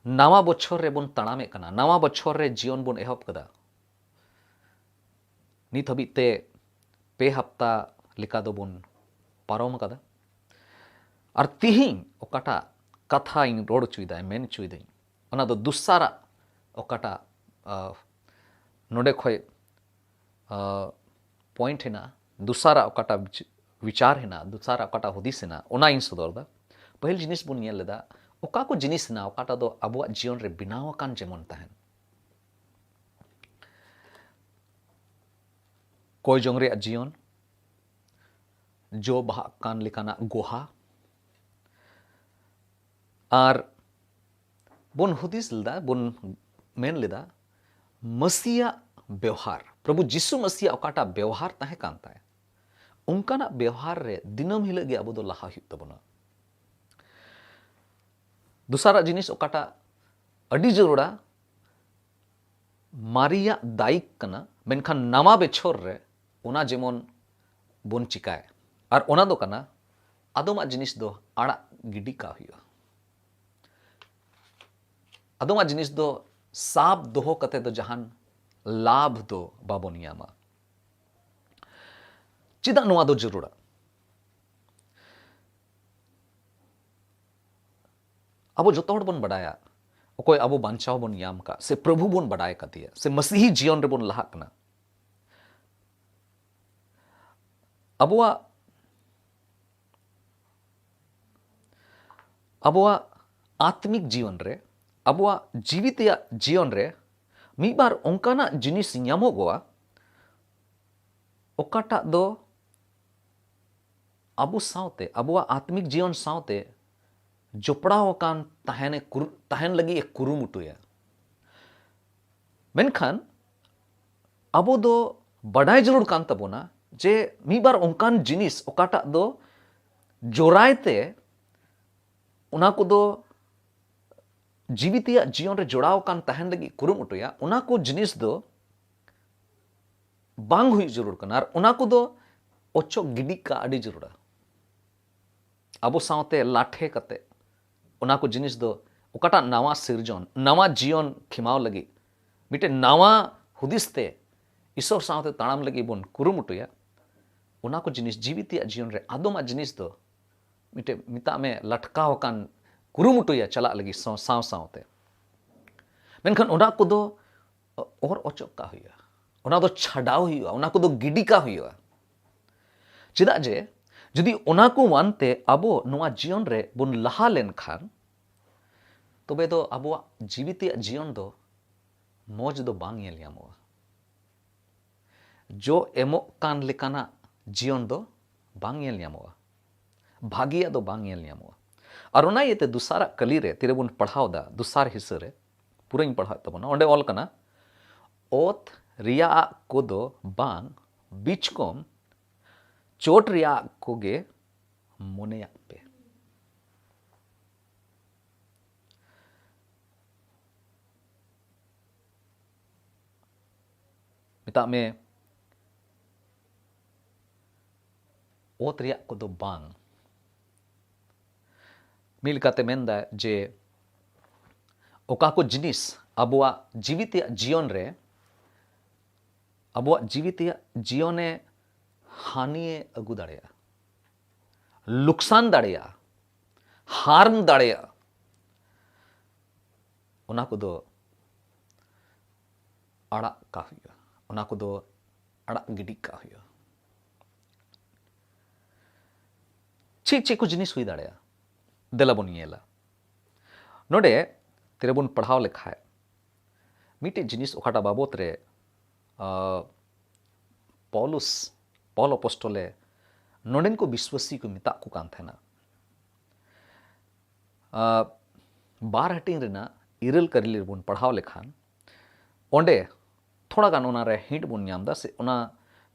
ᱱᱟᱣᱟ ᱵᱚᱪᱷᱚᱨ ᱨᱮᱵᱚᱱ ᱛᱟᱲᱟᱢᱮᱫ ᱠᱟᱱᱟ, ᱱᱟᱣᱟ ᱵᱚᱪᱷᱚᱨ ᱨᱮ ᱡᱤᱭᱚᱱ ᱵᱚᱱ ᱮᱦᱚᱵ ᱠᱟᱫᱟ, ᱱᱤᱛ ᱦᱟᱹᱵᱤᱡ ᱛᱮ ᱯᱮ ᱦᱟᱯᱛᱟ ᱞᱮᱠᱟ ᱫᱚᱵᱚᱱ ᱯᱟᱨᱚᱢ ᱟᱠᱟᱫᱟ᱾ ᱟᱨ ᱛᱤᱦᱤᱧ ᱚᱠᱟᱴᱟᱜ ᱠᱟᱛᱷᱟᱧ ᱨᱚᱲ ᱦᱚᱪᱚᱭᱮᱫᱟ, ᱢᱮᱱ ᱦᱚᱪᱚᱭᱮᱫᱟᱹᱧ, ᱚᱱᱟ ᱫᱚ ᱫᱚᱥᱟᱨᱟᱜ ᱚᱠᱟᱴᱟᱜ, ᱟᱦ, ᱱᱚᱰᱮ ᱠᱷᱚᱡ, ᱟᱦ, point ᱦᱮᱱᱟᱜᱼᱟ, ᱫᱚᱥᱟᱨᱟᱜ ᱚᱠᱟᱴᱟᱜ ᱵᱤᱪ-, ᱵᱤᱪᱟᱨ ᱦᱮᱱᱟᱜᱼᱟ, ᱫᱚᱥᱟᱨᱟᱜ ᱚᱠᱟᱴᱟᱜ ᱦᱩᱫᱤᱥ ᱦᱮᱱᱟᱜᱼᱟ, ᱚᱱᱟᱧ ᱥᱚᱫᱚᱨ ᱮᱫᱟ᱾ ᱯᱟᱹᱦᱤᱞ ᱡᱤᱱᱤᱥ ᱵᱚᱱ ᱧᱮᱞ ᱞᱮᱫᱟ, ᱚᱠᱟ ᱠᱚ ᱡᱤᱱᱤᱥ ᱦᱮᱱᱟᱜᱼᱟ ᱚᱠᱟᱴᱟᱜ ᱫᱚ ᱟᱵᱚᱣᱟᱜ ᱡᱤᱭᱚᱱ ᱨᱮ ᱵᱮᱱᱟᱣ ᱟᱠᱟᱱ ᱡᱮᱢᱚᱱ ᱛᱟᱦᱮᱱ᱾ ᱠᱚᱭ ᱡᱚᱝ ᱨᱮᱭᱟᱜ ᱡᱤᱭᱚᱱ, ᱡᱚ ᱵᱟᱦᱟᱜ ᱠᱟᱱ ᱞᱮᱠᱟᱱᱟᱜ ᱜᱚᱦᱟ, ᱟᱨ ᱵᱚᱱ ᱦᱩᱫᱤᱥ ᱞᱮᱫᱟ, ᱵᱚᱱ ᱢᱮᱱ ᱞᱮᱫᱟ, ᱢᱟᱹᱥᱤᱭᱟᱜ ᱵᱮᱣᱦᱟᱨ, ᱯᱨᱚᱵᱷᱩ ᱡᱤᱥᱩ ᱢᱟᱹᱥᱤᱭᱟᱜ ᱚᱠᱟᱴᱟᱜ ᱵᱮᱣᱦᱟᱨ ᱛᱟᱦᱮᱸ ᱠᱟᱱ ᱛᱟᱭ, ᱚᱱᱠᱟᱱᱟᱜ ᱵᱮᱣᱦᱟᱨ ᱨᱮ ᱫᱤᱱᱟᱹᱢ ᱦᱤᱞᱳᱜ ᱜᱮ ᱟᱵᱚ ᱫᱚ ᱞᱟᱦᱟ ᱦᱩᱭᱩᱜ ᱛᱟᱵᱚᱱᱟ᱾ ᱫᱚᱥᱟᱨᱟᱜ ᱡᱤᱱᱤᱥ ᱚᱠᱟᱴᱟᱜ ᱟᱹᱰᱤ ᱡᱟᱹᱨᱩᱲᱟ, ᱢᱟᱨᱮᱭᱟᱜ ᱫᱟᱭᱤᱠ ᱠᱟᱱᱟ, ᱢᱮᱱᱠᱷᱟᱱ ᱱᱟᱣᱟ ᱵᱮᱪᱷᱚᱨ ᱨᱮ ᱚᱱᱟ ᱡᱮᱢᱚᱱ ᱵᱚᱱ ᱪᱤᱠᱟᱭ, ᱟᱨ ᱚᱱᱟ ᱫᱚ ᱠᱟᱱᱟ, ᱟᱫᱚᱢᱟᱜ ᱡᱤᱱᱤᱥ ᱫᱚ ᱟᱲᱟᱜ ᱜᱤᱰᱤ ᱠᱟᱜ ᱦᱩᱭᱩᱜᱼᱟ᱾ ᱟᱫᱚᱢᱟᱜ ᱡᱤᱱᱤᱥ ᱫᱚ ᱥᱟᱵ ᱫᱚᱦᱚ ᱠᱟᱛᱮ ᱫᱚ ᱡᱟᱦᱟᱱ ᱞᱟᱵᱷ ᱫᱚ ᱵᱟᱵᱚᱱ ᱧᱟᱢᱟ᱾ ᱪᱮᱫᱟᱜ ᱱᱚᱣᱟ ᱫᱚ ᱡᱟᱹᱨᱩᱲᱟ? ᱟᱵᱚ ᱡᱚᱛᱚ ᱦᱚᱲ ᱵᱚᱱ ᱵᱟᱰᱟᱭᱟ, ᱚᱠᱚᱭ ᱟᱵᱚ ᱵᱟᱧᱪᱟᱣ ᱵᱚᱱ ᱧᱟᱢ ᱠᱟᱜ, ᱥᱮ ᱯᱨᱚᱵᱷᱩ ᱵᱚᱱ ᱵᱟᱰᱟᱭ ᱠᱟᱫᱮᱭᱟ, ᱥᱮ ᱢᱟᱹᱥᱤᱦᱤ ᱡᱤᱭᱚᱱ ᱨᱮᱵᱚᱱ ᱞᱟᱦᱟᱜ ᱠᱟᱱᱟ, ᱟᱵᱚᱣᱟᱜ, ᱟᱵᱚᱣᱟᱜ ᱟᱛᱢᱤᱠ ᱡᱤᱭᱚᱱ ᱨᱮ, ᱟᱵᱚᱣᱟᱜ ᱡᱤᱣᱤ ᱛᱮᱭᱟᱜ ᱡᱤᱭᱚᱱ ᱨᱮ ᱢᱤᱫ ᱵᱟᱨ ᱚᱱᱠᱟᱱᱟᱜ ᱡᱤᱱᱤᱥ ᱧᱟᱢᱚᱜᱚᱜᱼᱟ, ᱚᱠᱟᱴᱟᱜ ᱫᱚ ᱟᱵᱚ ᱥᱟᱶᱛᱮ, ᱟᱵᱚᱣᱟᱜ ᱟᱛᱢᱤᱠ ᱡᱤᱭᱚᱱ ᱥᱟᱶᱛᱮ ᱡᱚᱯᱲᱟᱣ ᱟᱠᱟᱱ ᱛᱟᱦᱮᱱᱮ ᱠᱩᱨᱩ-, ᱛᱟᱦᱮᱱ ᱞᱟᱹᱜᱤᱫ ᱮ ᱠᱩᱨᱩᱢᱩᱴᱩᱭᱟ᱾ ᱢᱮᱱᱠᱷᱟᱱ ᱟᱵᱚ ᱫᱚ ᱵᱟᱰᱟᱭ ᱡᱟᱹᱨᱩᱲ ᱠᱟᱱ ᱛᱟᱵᱚᱱᱟ ᱡᱮ ᱢᱤᱫ ᱵᱟᱨ ᱚᱱᱠᱟᱱ ᱡᱤᱱᱤᱥ ᱚᱠᱟᱴᱟᱜ ᱫᱚ ᱡᱚᱨᱟᱭ ᱛᱮ ᱚᱱᱟ ᱠᱚᱫᱚ ᱡᱤᱣᱤ ᱛᱮᱭᱟᱜ ᱡᱤᱭᱚᱱ ᱨᱮ ᱡᱚᱲᱟᱣ ᱟᱠᱟᱱ ᱛᱟᱦᱮᱱ ᱞᱟᱹᱜᱤᱫ ᱠᱩᱨᱩᱢᱩᱴᱩᱭᱟ, ᱚᱱᱟ ᱠᱚ ᱡᱤᱱᱤᱥ ᱫᱚ ᱵᱟᱝ ᱦᱩᱭᱩᱜ ᱡᱟᱹᱨᱩᱲ ᱠᱟᱱᱟ, ᱟᱨ ᱚᱱᱟ ᱠᱚᱫᱚ ᱚᱪᱚᱜ ᱜᱤᱰᱤ ᱠᱟᱜ ᱟᱹᱰᱤ ᱡᱟᱹᱨᱩᱲᱟ᱾ ᱟᱵᱚ ᱥᱟᱶᱛᱮ ᱞᱟᱴᱷᱮ ᱠᱟᱛᱮ ᱚᱱᱟ ᱠᱚ ᱡᱤᱱᱤᱥ ᱫᱚ ᱚᱠᱟᱴᱟᱜ ᱱᱟᱣᱟ ᱥᱤᱨᱡᱚᱱ, ᱱᱟᱣᱟ ᱡᱤᱭᱚᱱ ᱠᱷᱮᱢᱟᱣ ᱞᱟᱹᱜᱤᱫ, ᱢᱤᱫᱴᱮᱱ ᱱᱟᱣᱟ ᱦᱩᱫᱤᱥ ᱛᱮ ᱤᱥᱚᱨ ᱥᱟᱶᱛᱮ ᱛᱟᱲᱟᱢ ᱞᱟᱹᱜᱤᱫ ᱵᱚᱱ ᱠᱩᱨᱩᱢᱩᱴᱩᱭᱟ, ᱚᱱᱟ ᱠᱚ ᱡᱤᱱᱤᱥ, ᱡᱤᱣᱤ ᱛᱮᱭᱟᱜ ᱡᱤᱭᱚᱱ ᱨᱮ ᱟᱫᱚᱢᱟᱜ ᱡᱤᱱᱤᱥ ᱫᱚ ᱢᱤᱫᱴᱮᱱ, ᱢᱮᱛᱟᱜ ᱢᱮ, ᱞᱟᱴᱠᱟᱣ ᱟᱠᱟᱱ, ᱠᱩᱨᱩᱢᱩᱴᱩᱭᱟ ᱪᱟᱞᱟᱜ ᱞᱟᱹᱜᱤᱫ ᱥᱟᱶ, ᱥᱟᱶ ᱥᱟᱶᱛᱮ᱾ ᱢᱮᱱᱠᱷᱟᱱ ᱚᱱᱟ ᱠᱚᱫᱚ ᱚᱨ ᱚᱪᱚᱜ ᱠᱟᱜ ᱦᱩᱭᱩᱜᱼᱟ, ᱚᱱᱟ ᱫᱚ ᱪᱷᱟᱰᱟᱣ ᱦᱩᱭᱩᱜᱼᱟ, ᱚᱱᱟ ᱠᱚᱫᱚ ᱜᱤᱰᱤ ᱠᱟᱜ ᱦᱩᱭᱩᱜᱼᱟ᱾ ᱪᱮᱫᱟᱜ ᱡᱮ ᱡᱩᱫᱤ ᱚᱱᱟ ᱠᱚ ᱟᱱᱛᱮ ᱟᱵᱚ ᱱᱚᱣᱟ ᱡᱤᱭᱚᱱ ᱨᱮ ᱵᱚᱱ ᱞᱟᱦᱟ ᱞᱮᱱᱠᱷᱟᱱ, ᱛᱚᱵᱮ ᱫᱚ ᱟᱵᱚᱣᱟᱜ ᱡᱤᱣᱤ ᱛᱮᱭᱟᱜ ᱡᱤᱭᱚᱱ ᱫᱚ ᱢᱚᱡᱽ ᱫᱚ ᱵᱟᱝ ᱧᱮᱞ ᱧᱟᱢᱚᱜᱼᱟ᱾ ᱡᱚ ᱮᱢᱚᱜ ᱠᱟᱱ ᱞᱮᱠᱟᱱᱟᱜ ᱡᱤᱭᱚᱱ ᱫᱚ ᱵᱟᱝ ᱧᱮᱞ ᱧᱟᱢᱚᱜᱼᱟ, ᱵᱷᱟᱹᱜᱤᱭᱟᱜ ᱫᱚ ᱵᱟᱝ ᱧᱮᱞ ᱧᱟᱢᱚᱜᱼᱟ᱾ ᱟᱨ ᱚᱱᱟ ᱤᱭᱟᱹᱛᱮ ᱫᱚᱥᱟᱨᱟᱜ ᱠᱟᱹᱞᱤ ᱨᱮ ᱛᱤᱨᱮᱵᱚᱱ ᱯᱟᱲᱦᱟᱣ ᱮᱫᱟ, ᱫᱚᱥᱟᱨ ᱦᱤᱥᱟᱹ ᱨᱮ, ᱯᱩᱨᱟᱹᱧ ᱯᱟᱲᱦᱟᱣᱮᱫ ᱛᱟᱵᱚᱱᱟ, ᱚᱸᱰᱮ ᱚᱞ ᱠᱟᱱᱟ, "ᱚᱛ ᱨᱮᱭᱟᱜ ᱠᱚᱫᱚ ᱵᱟᱝ, ᱵᱤᱪᱠᱚᱢ ᱪᱚᱴ ᱨᱮᱭᱟᱜ ᱠᱚᱜᱮ ᱢᱚᱱᱮᱭᱟᱜ ᱯᱮ᱾" ᱢᱮᱛᱟᱜ ᱢᱮ, ᱚᱛ ᱨᱮᱭᱟᱜ ᱠᱚᱫᱚ ᱵᱟᱝ᱾ ᱢᱤᱫ ᱞᱮᱠᱟᱛᱮ ᱢᱮᱱᱫᱟ ᱡᱮ ᱚᱠᱟ ᱠᱚ ᱡᱤᱱᱤᱥ ᱟᱵᱚᱣᱟᱜ ᱡᱤᱣᱤ ᱛᱮᱭᱟᱜ ᱡᱤᱭᱚᱱ ᱨᱮ, ᱟᱵᱚᱣᱟᱜ ᱡᱤᱣᱤ ᱛᱮᱭᱟᱜ ᱡᱤᱭᱚᱱᱮ ᱦᱟᱹᱱᱤᱭᱮ ᱟᱹᱜᱩ ᱫᱟᱲᱮᱭᱟᱜᱼᱟ, ᱞᱩᱠᱥᱟᱱ ᱫᱟᱲᱮᱭᱟᱜᱼᱟ, ᱦᱟᱨᱢ ᱫᱟᱲᱮᱭᱟᱜᱼᱟ, ᱚᱱᱟ ᱠᱚᱫᱚ ᱟᱲᱟᱜ ᱠᱟᱜ ᱦᱩᱭᱩᱜᱼᱟ, ᱚᱱᱟ ᱠᱚᱫᱚ ᱟᱲᱟᱜ ᱜᱤᱰᱤ ᱠᱟᱜ ᱦᱩᱭᱩᱜᱼᱟ᱾ ᱪᱮᱫ ᱪᱮᱫ ᱠᱚ ᱡᱤᱱᱤᱥ ᱦᱩᱭ ᱫᱟᱲᱮᱭᱟᱜᱼᱟ? ᱫᱮᱞᱟ ᱵᱚᱱ ᱧᱮᱞᱟ᱾ ᱱᱚᱰᱮ ᱛᱤᱨᱮᱵᱚᱱ ᱯᱟᱲᱦᱟᱣ ᱞᱮᱠᱷᱟᱡ, ᱢᱤᱫᱴᱮᱡ ᱡᱤᱱᱤᱥ ᱚᱠᱟᱴᱟᱜ ᱵᱟᱵᱚᱛ ᱨᱮ, ᱟ, ᱯᱚᱞᱩᱥ, ᱯᱚᱞ ᱚᱯᱚᱥᱴᱚᱞᱮ ᱱᱚᱰᱮᱱ ᱠᱚ ᱵᱤᱥᱣᱟᱥᱤ ᱠᱚ ᱢᱮᱛᱟᱜ ᱠᱚ ᱠᱟᱱ ᱛᱟᱦᱮᱱᱟ᱾ ᱟ, ᱵᱟᱨ ᱦᱟᱹᱴᱤᱧ ᱨᱮᱱᱟᱜ ᱤᱨᱟᱹᱞ ᱠᱟᱹᱨᱤ ᱨᱮᱵᱚᱱ ᱯᱟᱲᱦᱟᱣ ᱞᱮᱠᱷᱟᱱ, ᱚᱸᱰᱮ ᱛᱷᱚᱲᱟ ᱜᱟᱱ ᱚᱱᱟᱨᱮ hint ᱵᱚᱱ ᱧᱟᱢ ᱮᱫᱟ, ᱥᱮ ᱚᱱᱟ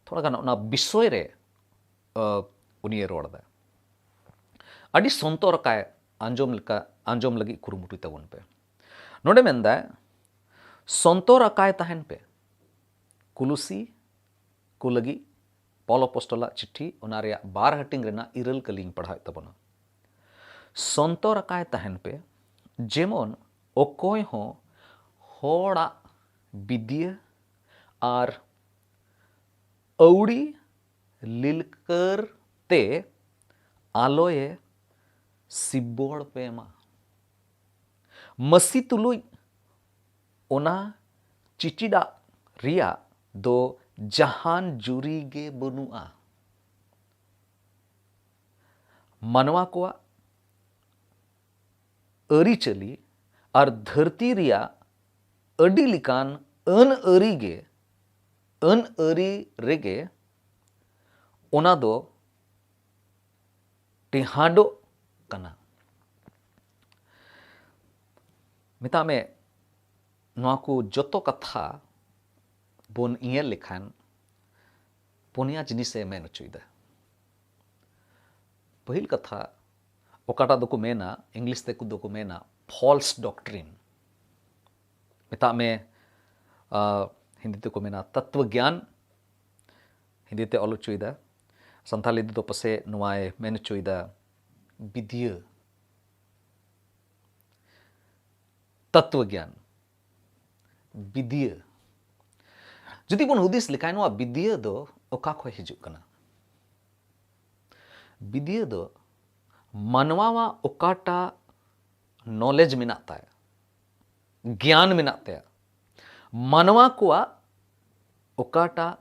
ᱛᱷᱚᱲᱟ ᱜᱟᱱ ᱚᱱᱟ ᱵᱤᱥᱚᱭ ᱨᱮ, ᱟ, ᱩᱱᱤᱭᱮ ᱨᱚᱲ ᱮᱫᱟ᱾ ᱟᱹᱰᱤ ᱥᱚᱱᱛᱚᱨ ᱟᱠᱟᱭ ᱟᱸᱡᱚᱢ ᱞᱮᱠᱟ, ᱟᱸᱡᱚᱢ ᱞᱟᱹᱜᱤᱫ ᱠᱩᱨᱩᱢᱩᱴᱩᱭ ᱛᱟᱵᱚᱱ ᱯᱮ᱾ ᱱᱚᱰᱮ ᱢᱮᱱᱫᱟᱭ, "ᱥᱚᱱᱛᱚᱨ ᱟᱠᱟᱭ ᱛᱟᱦᱮᱱ ᱯᱮ᱾" ᱠᱩᱞᱩᱥᱤ ᱠᱚ ᱞᱟᱹᱜᱤᱫ ᱯᱚᱞ ᱚᱯᱚᱥᱴᱚᱞᱟᱜ ᱪᱤᱴᱷᱤ, ᱚᱱᱟ ᱨᱮᱭᱟᱜ ᱵᱟᱨ ᱦᱟᱹᱴᱤᱧ ᱨᱮᱱᱟᱜ ᱤᱨᱟᱹᱞ ᱠᱟᱹᱞᱤᱧ ᱯᱟᱲᱦᱟᱣᱮᱫ ᱛᱟᱵᱚᱱᱟ᱾ "ᱥᱚᱱᱛᱚᱨ ᱟᱠᱟᱭ ᱛᱟᱦᱮᱱ ᱯᱮ, ᱡᱮᱢᱚᱱ ᱚᱠᱚᱭ ᱦᱚᱸ ᱦᱚᱲᱟᱜ ᱵᱤᱫᱤᱭᱟᱹ ᱟᱨ ᱟᱹᱣᱲᱤ ᱞᱤᱞᱠᱟᱹᱨ ᱛᱮ ᱟᱞᱚᱭᱮ ᱥᱤᱵᱚᱲ ᱯᱮ ᱢᱟ᱾ ᱢᱟᱹᱥᱤ ᱛᱩᱞᱩᱡ ᱚᱱᱟ ᱪᱤᱴᱤᱰᱟᱜ ᱨᱮᱭᱟᱜ ᱫᱚ ᱡᱟᱦᱟᱱ ᱡᱩᱨᱤ ᱜᱮ ᱵᱟᱹᱱᱩᱜᱼᱟ᱾ ᱢᱟᱱᱣᱟ ᱠᱚᱣᱟᱜ ᱟᱹᱨᱤᱪᱟᱹᱞᱤ ᱟᱨ ᱫᱷᱟᱹᱨᱛᱤ ᱨᱮᱭᱟᱜ ᱟᱹᱰᱤ ᱞᱮᱠᱟᱱ ᱟᱹᱱ ᱟᱹᱨᱤ ᱜᱮ, ᱟᱹᱱ ᱟᱹᱨᱤ ᱨᱮᱜᱮ ᱚᱱᱟ ᱫᱚ ᱴᱮᱦᱟᱸᱰᱚᱜ ᱠᱟᱱᱟ᱾ ᱢᱮᱛᱟᱜ ᱢᱮ, ᱱᱚᱣᱟ ᱠᱚ ᱡᱚᱛᱚ ᱠᱟᱛᱷᱟ ᱵᱚᱱ ᱧᱮᱞ ᱞᱮᱠᱷᱟᱱ ᱯᱩᱱᱭᱟ ᱡᱤᱱᱤᱥᱮ ᱢᱮᱱ ᱦᱚᱪᱚᱭᱮᱫᱟ᱾ ᱯᱟᱹᱦᱤᱞ ᱠᱟᱛᱷᱟ, ᱚᱠᱟᱴᱟᱜ ᱫᱚᱠᱚ ᱢᱮᱱᱟ, ᱤᱝᱞᱤᱥ ᱛᱮᱠᱚ ᱫᱚᱠᱚ ᱢᱮᱱᱟ false doctrine, ᱢᱮᱛᱟᱜ ᱢᱮ, ᱟᱨ ᱦᱤᱱᱫᱤ ᱛᱮᱠᱚ ᱢᱮᱱᱟ ᱛᱚᱛᱛᱣ ᱜᱮᱭᱟᱱ, ᱦᱤᱱᱫᱤ ᱛᱮ ᱚᱞ ᱦᱚᱪᱚᱭᱮᱫᱟ᱾ ᱥᱟᱱᱛᱟᱲᱤ ᱛᱮᱫᱚ ᱯᱟᱥᱮᱡ ᱱᱚᱣᱟᱭ ᱢᱮᱱ ᱦᱚᱪᱚᱭᱮᱫᱟ ᱵᱤᱫᱤᱭᱟᱹ, ᱛᱚᱛᱛᱣ ᱜᱮᱭᱟᱱ, ᱵᱤᱫᱤᱭᱟᱹ᱾ ᱡᱩᱫᱤ ᱵᱚᱱ ᱦᱩᱫᱤᱥ ᱞᱮᱠᱷᱟᱱ, ᱱᱚᱣᱟ ᱵᱤᱫᱤᱭᱟᱹ ᱫᱚ ᱚᱠᱟ ᱠᱷᱚᱱ ᱦᱤᱡᱩᱜ ᱠᱟᱱᱟ? ᱵᱤᱫᱤᱭᱟᱹ ᱫᱚ ᱢᱟᱱᱣᱟᱣᱟᱜ ᱚᱠᱟᱴᱟᱜ ᱱᱚᱞᱮᱡᱽ ᱢᱮᱱᱟᱜ ᱛᱟᱭᱟ, ᱜᱮᱭᱟᱱ ᱢᱮᱱᱟᱜ ᱛᱟᱭᱟ, ᱢᱟᱱᱣᱟ ᱠᱚᱣᱟᱜ ᱚᱠᱟᱴᱟᱜ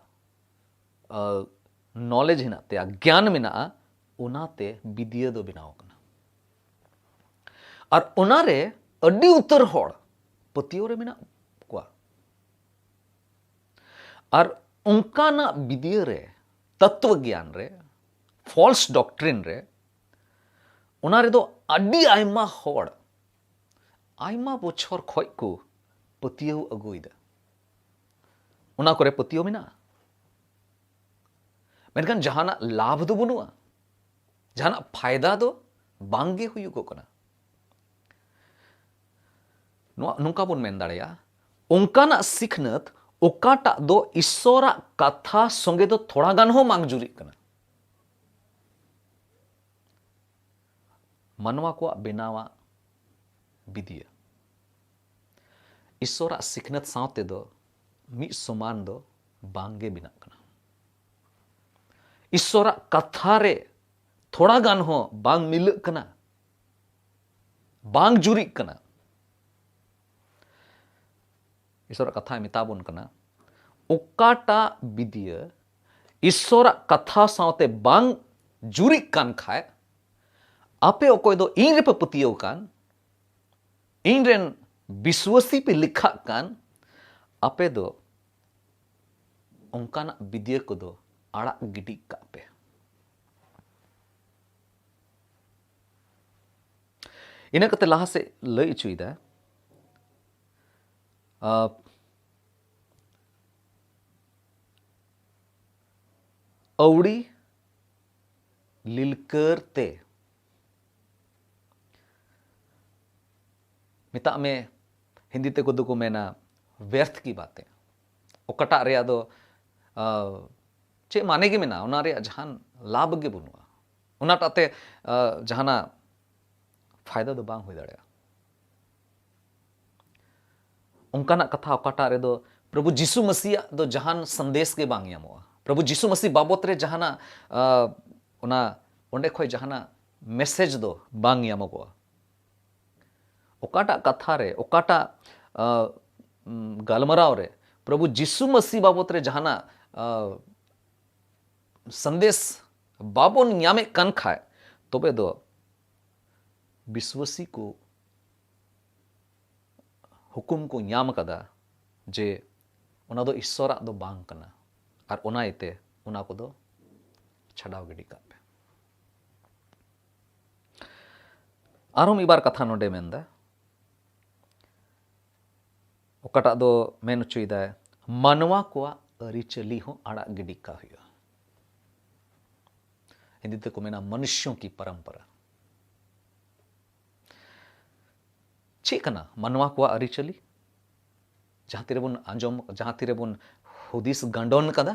ᱱᱚᱞᱮᱡᱽ ᱦᱮᱱᱟᱜ ᱛᱟᱭᱟ, ᱜᱮᱭᱟᱱ ᱢᱮᱱᱟᱜᱼᱟ, ᱚᱱᱟᱛᱮ ᱵᱤᱫᱤᱭᱟᱹ ᱫᱚ ᱵᱮᱱᱟᱣ ᱠᱟᱱᱟ᱾ ᱟᱨ ᱚᱱᱟᱨᱮ ᱟᱹᱰᱤ ᱩᱛᱟᱹᱨ ᱦᱚᱲ ᱯᱟᱹᱛᱭᱟᱹᱣ ᱨᱮ ᱢᱮᱱᱟᱜ ᱠᱚᱣᱟ᱾ ᱟᱨ ᱚᱱᱠᱟᱱᱟᱜ ᱵᱤᱫᱤᱭᱟᱹ ᱨᱮ, ᱛᱚᱛᱛᱣ ᱜᱮᱭᱟᱱ ᱨᱮ, false doctrine ᱨᱮ, ᱚᱱᱟ ᱨᱮᱫᱚ ᱟᱹᱰᱤ ᱟᱭᱢᱟ ᱦᱚᱲ ᱟᱭᱢᱟ ᱵᱚᱪᱷᱚᱨ ᱠᱷᱚᱡ ᱠᱚ ᱯᱟᱹᱛᱭᱟᱹᱣ ᱟᱹᱜᱩᱭᱮᱫᱟ᱾ ᱚᱱᱟ ᱠᱚᱨᱮ ᱯᱟᱹᱛᱭᱟᱹᱣ ᱢᱮᱱᱟᱜᱼᱟ, ᱢᱮᱱᱠᱷᱟᱱ ᱡᱟᱦᱟᱱᱟᱜ ᱞᱟᱵᱷ ᱫᱚ ᱵᱟᱹᱱᱩᱜᱼᱟ, ᱡᱟᱦᱟᱱᱟᱜ ᱯᱷᱟᱭᱫᱟ ᱫᱚ ᱵᱟᱝ ᱜᱮ ᱦᱩᱭᱩᱜᱚᱜ ᱠᱟᱱᱟ᱾ ᱱᱚᱣᱟ ᱱᱚᱝᱠᱟ ᱵᱚᱱ ᱢᱮᱱ ᱫᱟᱲᱮᱭᱟᱜᱼᱟ, ᱚᱱᱠᱟᱱᱟᱜ ᱥᱤᱠᱷᱱᱟᱹᱛ ᱚᱠᱟᱴᱟᱜ ᱫᱚ ᱤᱥᱥᱚᱨᱟᱜ ᱠᱟᱛᱷᱟ ᱥᱚᱸᱜᱮ ᱫᱚ ᱛᱷᱚᱲᱟ ᱜᱟᱱ ᱦᱚᱸ ᱵᱟᱝ ᱡᱩᱨᱤᱜ ᱠᱟᱱᱟ᱾ ᱢᱟᱱᱣᱟ ᱠᱚᱣᱟᱜ ᱵᱮᱱᱟᱣᱟᱜ ᱵᱤᱫᱤᱭᱟᱹ ᱤᱥᱥᱚᱨᱟᱜ ᱥᱤᱠᱷᱱᱟᱹᱛ ᱥᱟᱶ ᱛᱮᱫᱚ ᱢᱤᱫ ᱥᱚᱢᱟᱱ ᱫᱚ ᱵᱟᱝ ᱜᱮ ᱵᱮᱱᱟᱜ ᱠᱟᱱᱟ᱾ ᱤᱥᱥᱚᱨᱟᱜ ᱠᱟᱛᱷᱟ ᱨᱮ ᱛᱷᱚᱲᱟ ᱜᱟᱱ ᱦᱚᱸ ᱵᱟᱝ ᱢᱤᱞᱟᱹᱜ ᱠᱟᱱᱟ, ᱵᱟᱝ ᱡᱩᱨᱤᱜ ᱠᱟᱱᱟ᱾ ᱤᱥᱥᱚᱨᱟᱜ ᱠᱟᱛᱷᱟᱭ ᱢᱮᱛᱟ ᱵᱚᱱ ᱠᱟᱱᱟ, ᱚᱠᱟᱴᱟᱜ ᱵᱤᱫᱤᱭᱟᱹ ᱤᱥᱥᱚᱨᱟᱜ ᱠᱟᱛᱷᱟ ᱥᱟᱶᱛᱮ ᱵᱟᱝ ᱡᱩᱨᱤᱜ ᱠᱟᱱ ᱠᱷᱟᱡ, ᱟᱯᱮ ᱚᱠᱚᱭ ᱫᱚ ᱤᱧ ᱨᱮᱯᱮ ᱯᱟᱹᱛᱭᱟᱹᱣ ᱠᱟᱱ, ᱤᱧ ᱨᱮᱱ ᱵᱤᱥᱣᱟᱹᱥᱤ ᱯᱮ ᱞᱮᱠᱷᱟᱜ ᱠᱟᱱ, ᱟᱯᱮ ᱫᱚ ᱚᱱᱠᱟᱱᱟᱜ ᱵᱤᱫᱤᱭᱟᱹ ᱠᱚᱫᱚ ᱟᱲᱟᱜ ᱜᱤᱰᱤ ᱠᱟᱜ ᱯᱮ᱾ ᱤᱱᱟᱹ ᱠᱟᱛᱮ ᱞᱟᱦᱟ ᱥᱮᱫ ᱞᱟᱹᱭ ᱚᱪᱚᱭᱮᱫᱟ, ᱟᱸ, ᱟᱹᱣᱲᱤ ᱞᱤᱞᱠᱟᱹᱨ ᱛᱮ, ᱢᱮᱛᱟᱜ ᱢᱮ, ᱦᱤᱱᱫᱤ ᱛᱮᱠᱚ ᱫᱚᱠᱚ ᱢᱮᱱᱟ ᱵᱮᱨᱛᱷ ᱠᱤ ᱵᱟᱛᱮ, ᱚᱠᱟᱴᱟᱜ ᱨᱮᱭᱟᱜ ᱫᱚ, ᱟᱸ, ᱪᱮᱫ ᱢᱟᱱᱮ ᱜᱮ ᱢᱮᱱᱟᱜᱼᱟ, ᱚᱱᱟ ᱨᱮᱭᱟᱜ ᱡᱟᱦᱟᱱ ᱞᱟᱵᱷ ᱜᱮ ᱵᱟᱹᱱᱩᱜᱼᱟ, ᱚᱱᱟᱴᱟᱜ ᱛᱮ, ᱟᱸ, ᱡᱟᱦᱟᱱᱟᱜ ᱯᱷᱟᱭᱫᱟ ᱫᱚ ᱵᱟᱝ ᱦᱩᱭ ᱫᱟᱲᱮᱭᱟᱜᱼᱟ᱾ ᱚᱱᱠᱟᱱᱟᱜ ᱠᱟᱛᱷᱟ ᱚᱠᱟᱴᱟᱜ ᱨᱮᱫᱚ ᱯᱨᱚᱵᱷᱩ ᱡᱤᱥᱩ ᱢᱟᱹᱥᱤᱭᱟᱜ ᱫᱚ ᱡᱟᱦᱟᱱ ᱥᱟᱸᱫᱮᱥ ᱜᱮ ᱵᱟᱝ ᱧᱟᱢᱚᱜᱼᱟ᱾ ᱯᱨᱚᱵᱷᱩ ᱡᱤᱥᱩ ᱢᱟᱹᱥᱤ ᱵᱟᱵᱚᱛ ᱨᱮ ᱡᱟᱦᱟᱱᱟᱜ, ᱟᱸ, ᱚᱱᱟ, ᱚᱸᱰᱮ ᱠᱷᱚᱱ ᱡᱟᱦᱟᱱᱟᱜ ᱢᱮᱥᱮᱡᱽ ᱫᱚ ᱵᱟᱝ ᱧᱟᱢᱚᱜᱚᱜᱼᱟ᱾ ᱚᱠᱟᱴᱟᱜ ᱠᱟᱛᱷᱟ ᱨᱮ, ᱚᱠᱟᱴᱟᱜ, ᱟᱸ, ᱩᱢ, ᱜᱟᱞᱢᱟᱨᱟᱣ ᱨᱮ ᱯᱨᱚᱵᱷᱩ ᱡᱤᱥᱩ ᱢᱟᱹᱥᱤ ᱵᱟᱵᱚᱛ ᱨᱮ ᱡᱟᱦᱟᱱᱟᱜ, ᱟᱸ, ᱥᱟᱸᱫᱮᱥ ᱵᱟᱵᱚᱱ ᱧᱟᱢᱮᱫ ᱠᱟᱱ ᱠᱷᱟᱡ, ᱛᱚᱵᱮ ᱫᱚ ᱵᱤᱥᱣᱟᱹᱥᱤ ᱠᱚ ᱦᱩᱠᱩᱢ ᱠᱚ ᱧᱟᱢ ᱟᱠᱟᱫᱟ ᱡᱮ ᱚᱱᱟ ᱫᱚ ᱤᱥᱥᱚᱨᱟᱜ ᱫᱚ ᱵᱟᱝ ᱠᱟᱱᱟ, ᱟᱨ ᱚᱱᱟ ᱤᱭᱟᱹᱛᱮ ᱚᱱᱟ ᱠᱚᱫᱚ ᱪᱷᱟᱰᱟᱣ ᱜᱤᱰᱤ ᱠᱟᱜ ᱯᱮ᱾ ᱟᱨᱦᱚᱸ ᱢᱤᱫ ᱵᱟᱨ ᱠᱟᱛᱷᱟ ᱱᱚᱰᱮ ᱢᱮᱱᱫᱟ, ᱚᱠᱟᱴᱟᱜ ᱫᱚ ᱢᱮᱱ ᱦᱚᱪᱚᱭᱮᱫᱟᱭ, ᱢᱟᱱᱣᱟ ᱠᱚᱣᱟᱜ ᱟᱹᱨᱤᱪᱟᱹᱞᱤ ᱦᱚᱸ ᱟᱲᱟᱜ ᱜᱤᱰᱤ ᱠᱟᱜ ᱦᱩᱭᱩᱜᱼᱟ᱾ ᱦᱤᱱᱫᱤ ᱛᱮᱠᱚ ᱢᱮᱱᱟ ᱢᱚᱱᱩᱥᱭᱚ ᱠᱤ ᱯᱚᱨᱚᱢᱯᱚᱨᱟ᱾ ᱪᱮᱫ ᱠᱟᱱᱟ ᱢᱟᱱᱣᱟ ᱠᱚᱣᱟᱜ ᱟᱹᱨᱤᱪᱟᱹᱞᱤ? ᱡᱟᱦᱟᱸ ᱛᱤᱨᱮᱵᱚᱱ ᱟᱸᱡᱚᱢ, ᱡᱟᱦᱟᱸ ᱛᱤᱨᱮᱵᱚᱱ ᱦᱩᱫᱤᱥ ᱜᱟᱸᱰᱚᱱ ᱠᱟᱫᱟ,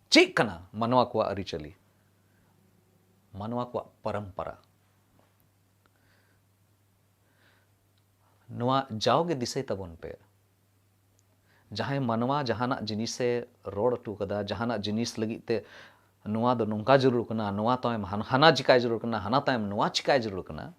ᱪᱮᱫ ᱠᱟᱱᱟ ᱢᱟᱱᱣᱟ ᱠᱚᱣᱟᱜ ᱟᱹᱨᱤᱪᱟᱹᱞᱤ? ᱢᱟᱱᱣᱟ ᱠᱚᱣᱟᱜ ᱯᱚᱨᱚᱢᱯᱚᱨᱟ᱾ ᱱᱚᱣᱟ ᱡᱟᱣᱜᱮ ᱫᱤᱥᱟᱹᱭ ᱛᱟᱵᱚᱱ ᱯᱮ, ᱡᱟᱦᱟᱸᱭ ᱢᱟᱱᱣᱟ ᱡᱟᱦᱟᱱᱟᱜ ᱡᱤᱱᱤᱥᱮ ᱨᱚᱲ ᱦᱚᱴᱚ ᱠᱟᱫᱟ, ᱡᱟᱦᱟᱱᱟᱜ ᱡᱤᱱᱤᱥ ᱞᱟᱹᱜᱤᱫ ᱛᱮ ᱱᱚᱣᱟ ᱫᱚ ᱱᱚᱝᱠᱟ ᱡᱟᱹᱨᱩᱲ ᱠᱟᱱᱟ, ᱱᱚᱣᱟ ᱛᱟᱭᱚᱢ ᱦᱟᱱ- ᱦᱟᱱᱟ ᱪᱤᱠᱟᱭ ᱡᱟᱹᱨᱩᱲ ᱠᱟᱱᱟ, ᱦᱟᱱᱟ ᱛᱟᱭᱚᱢ ᱱᱚᱣᱟ ᱪᱤᱠᱟᱭ ᱡᱟᱹᱨᱩᱲ ᱠᱟᱱᱟ᱾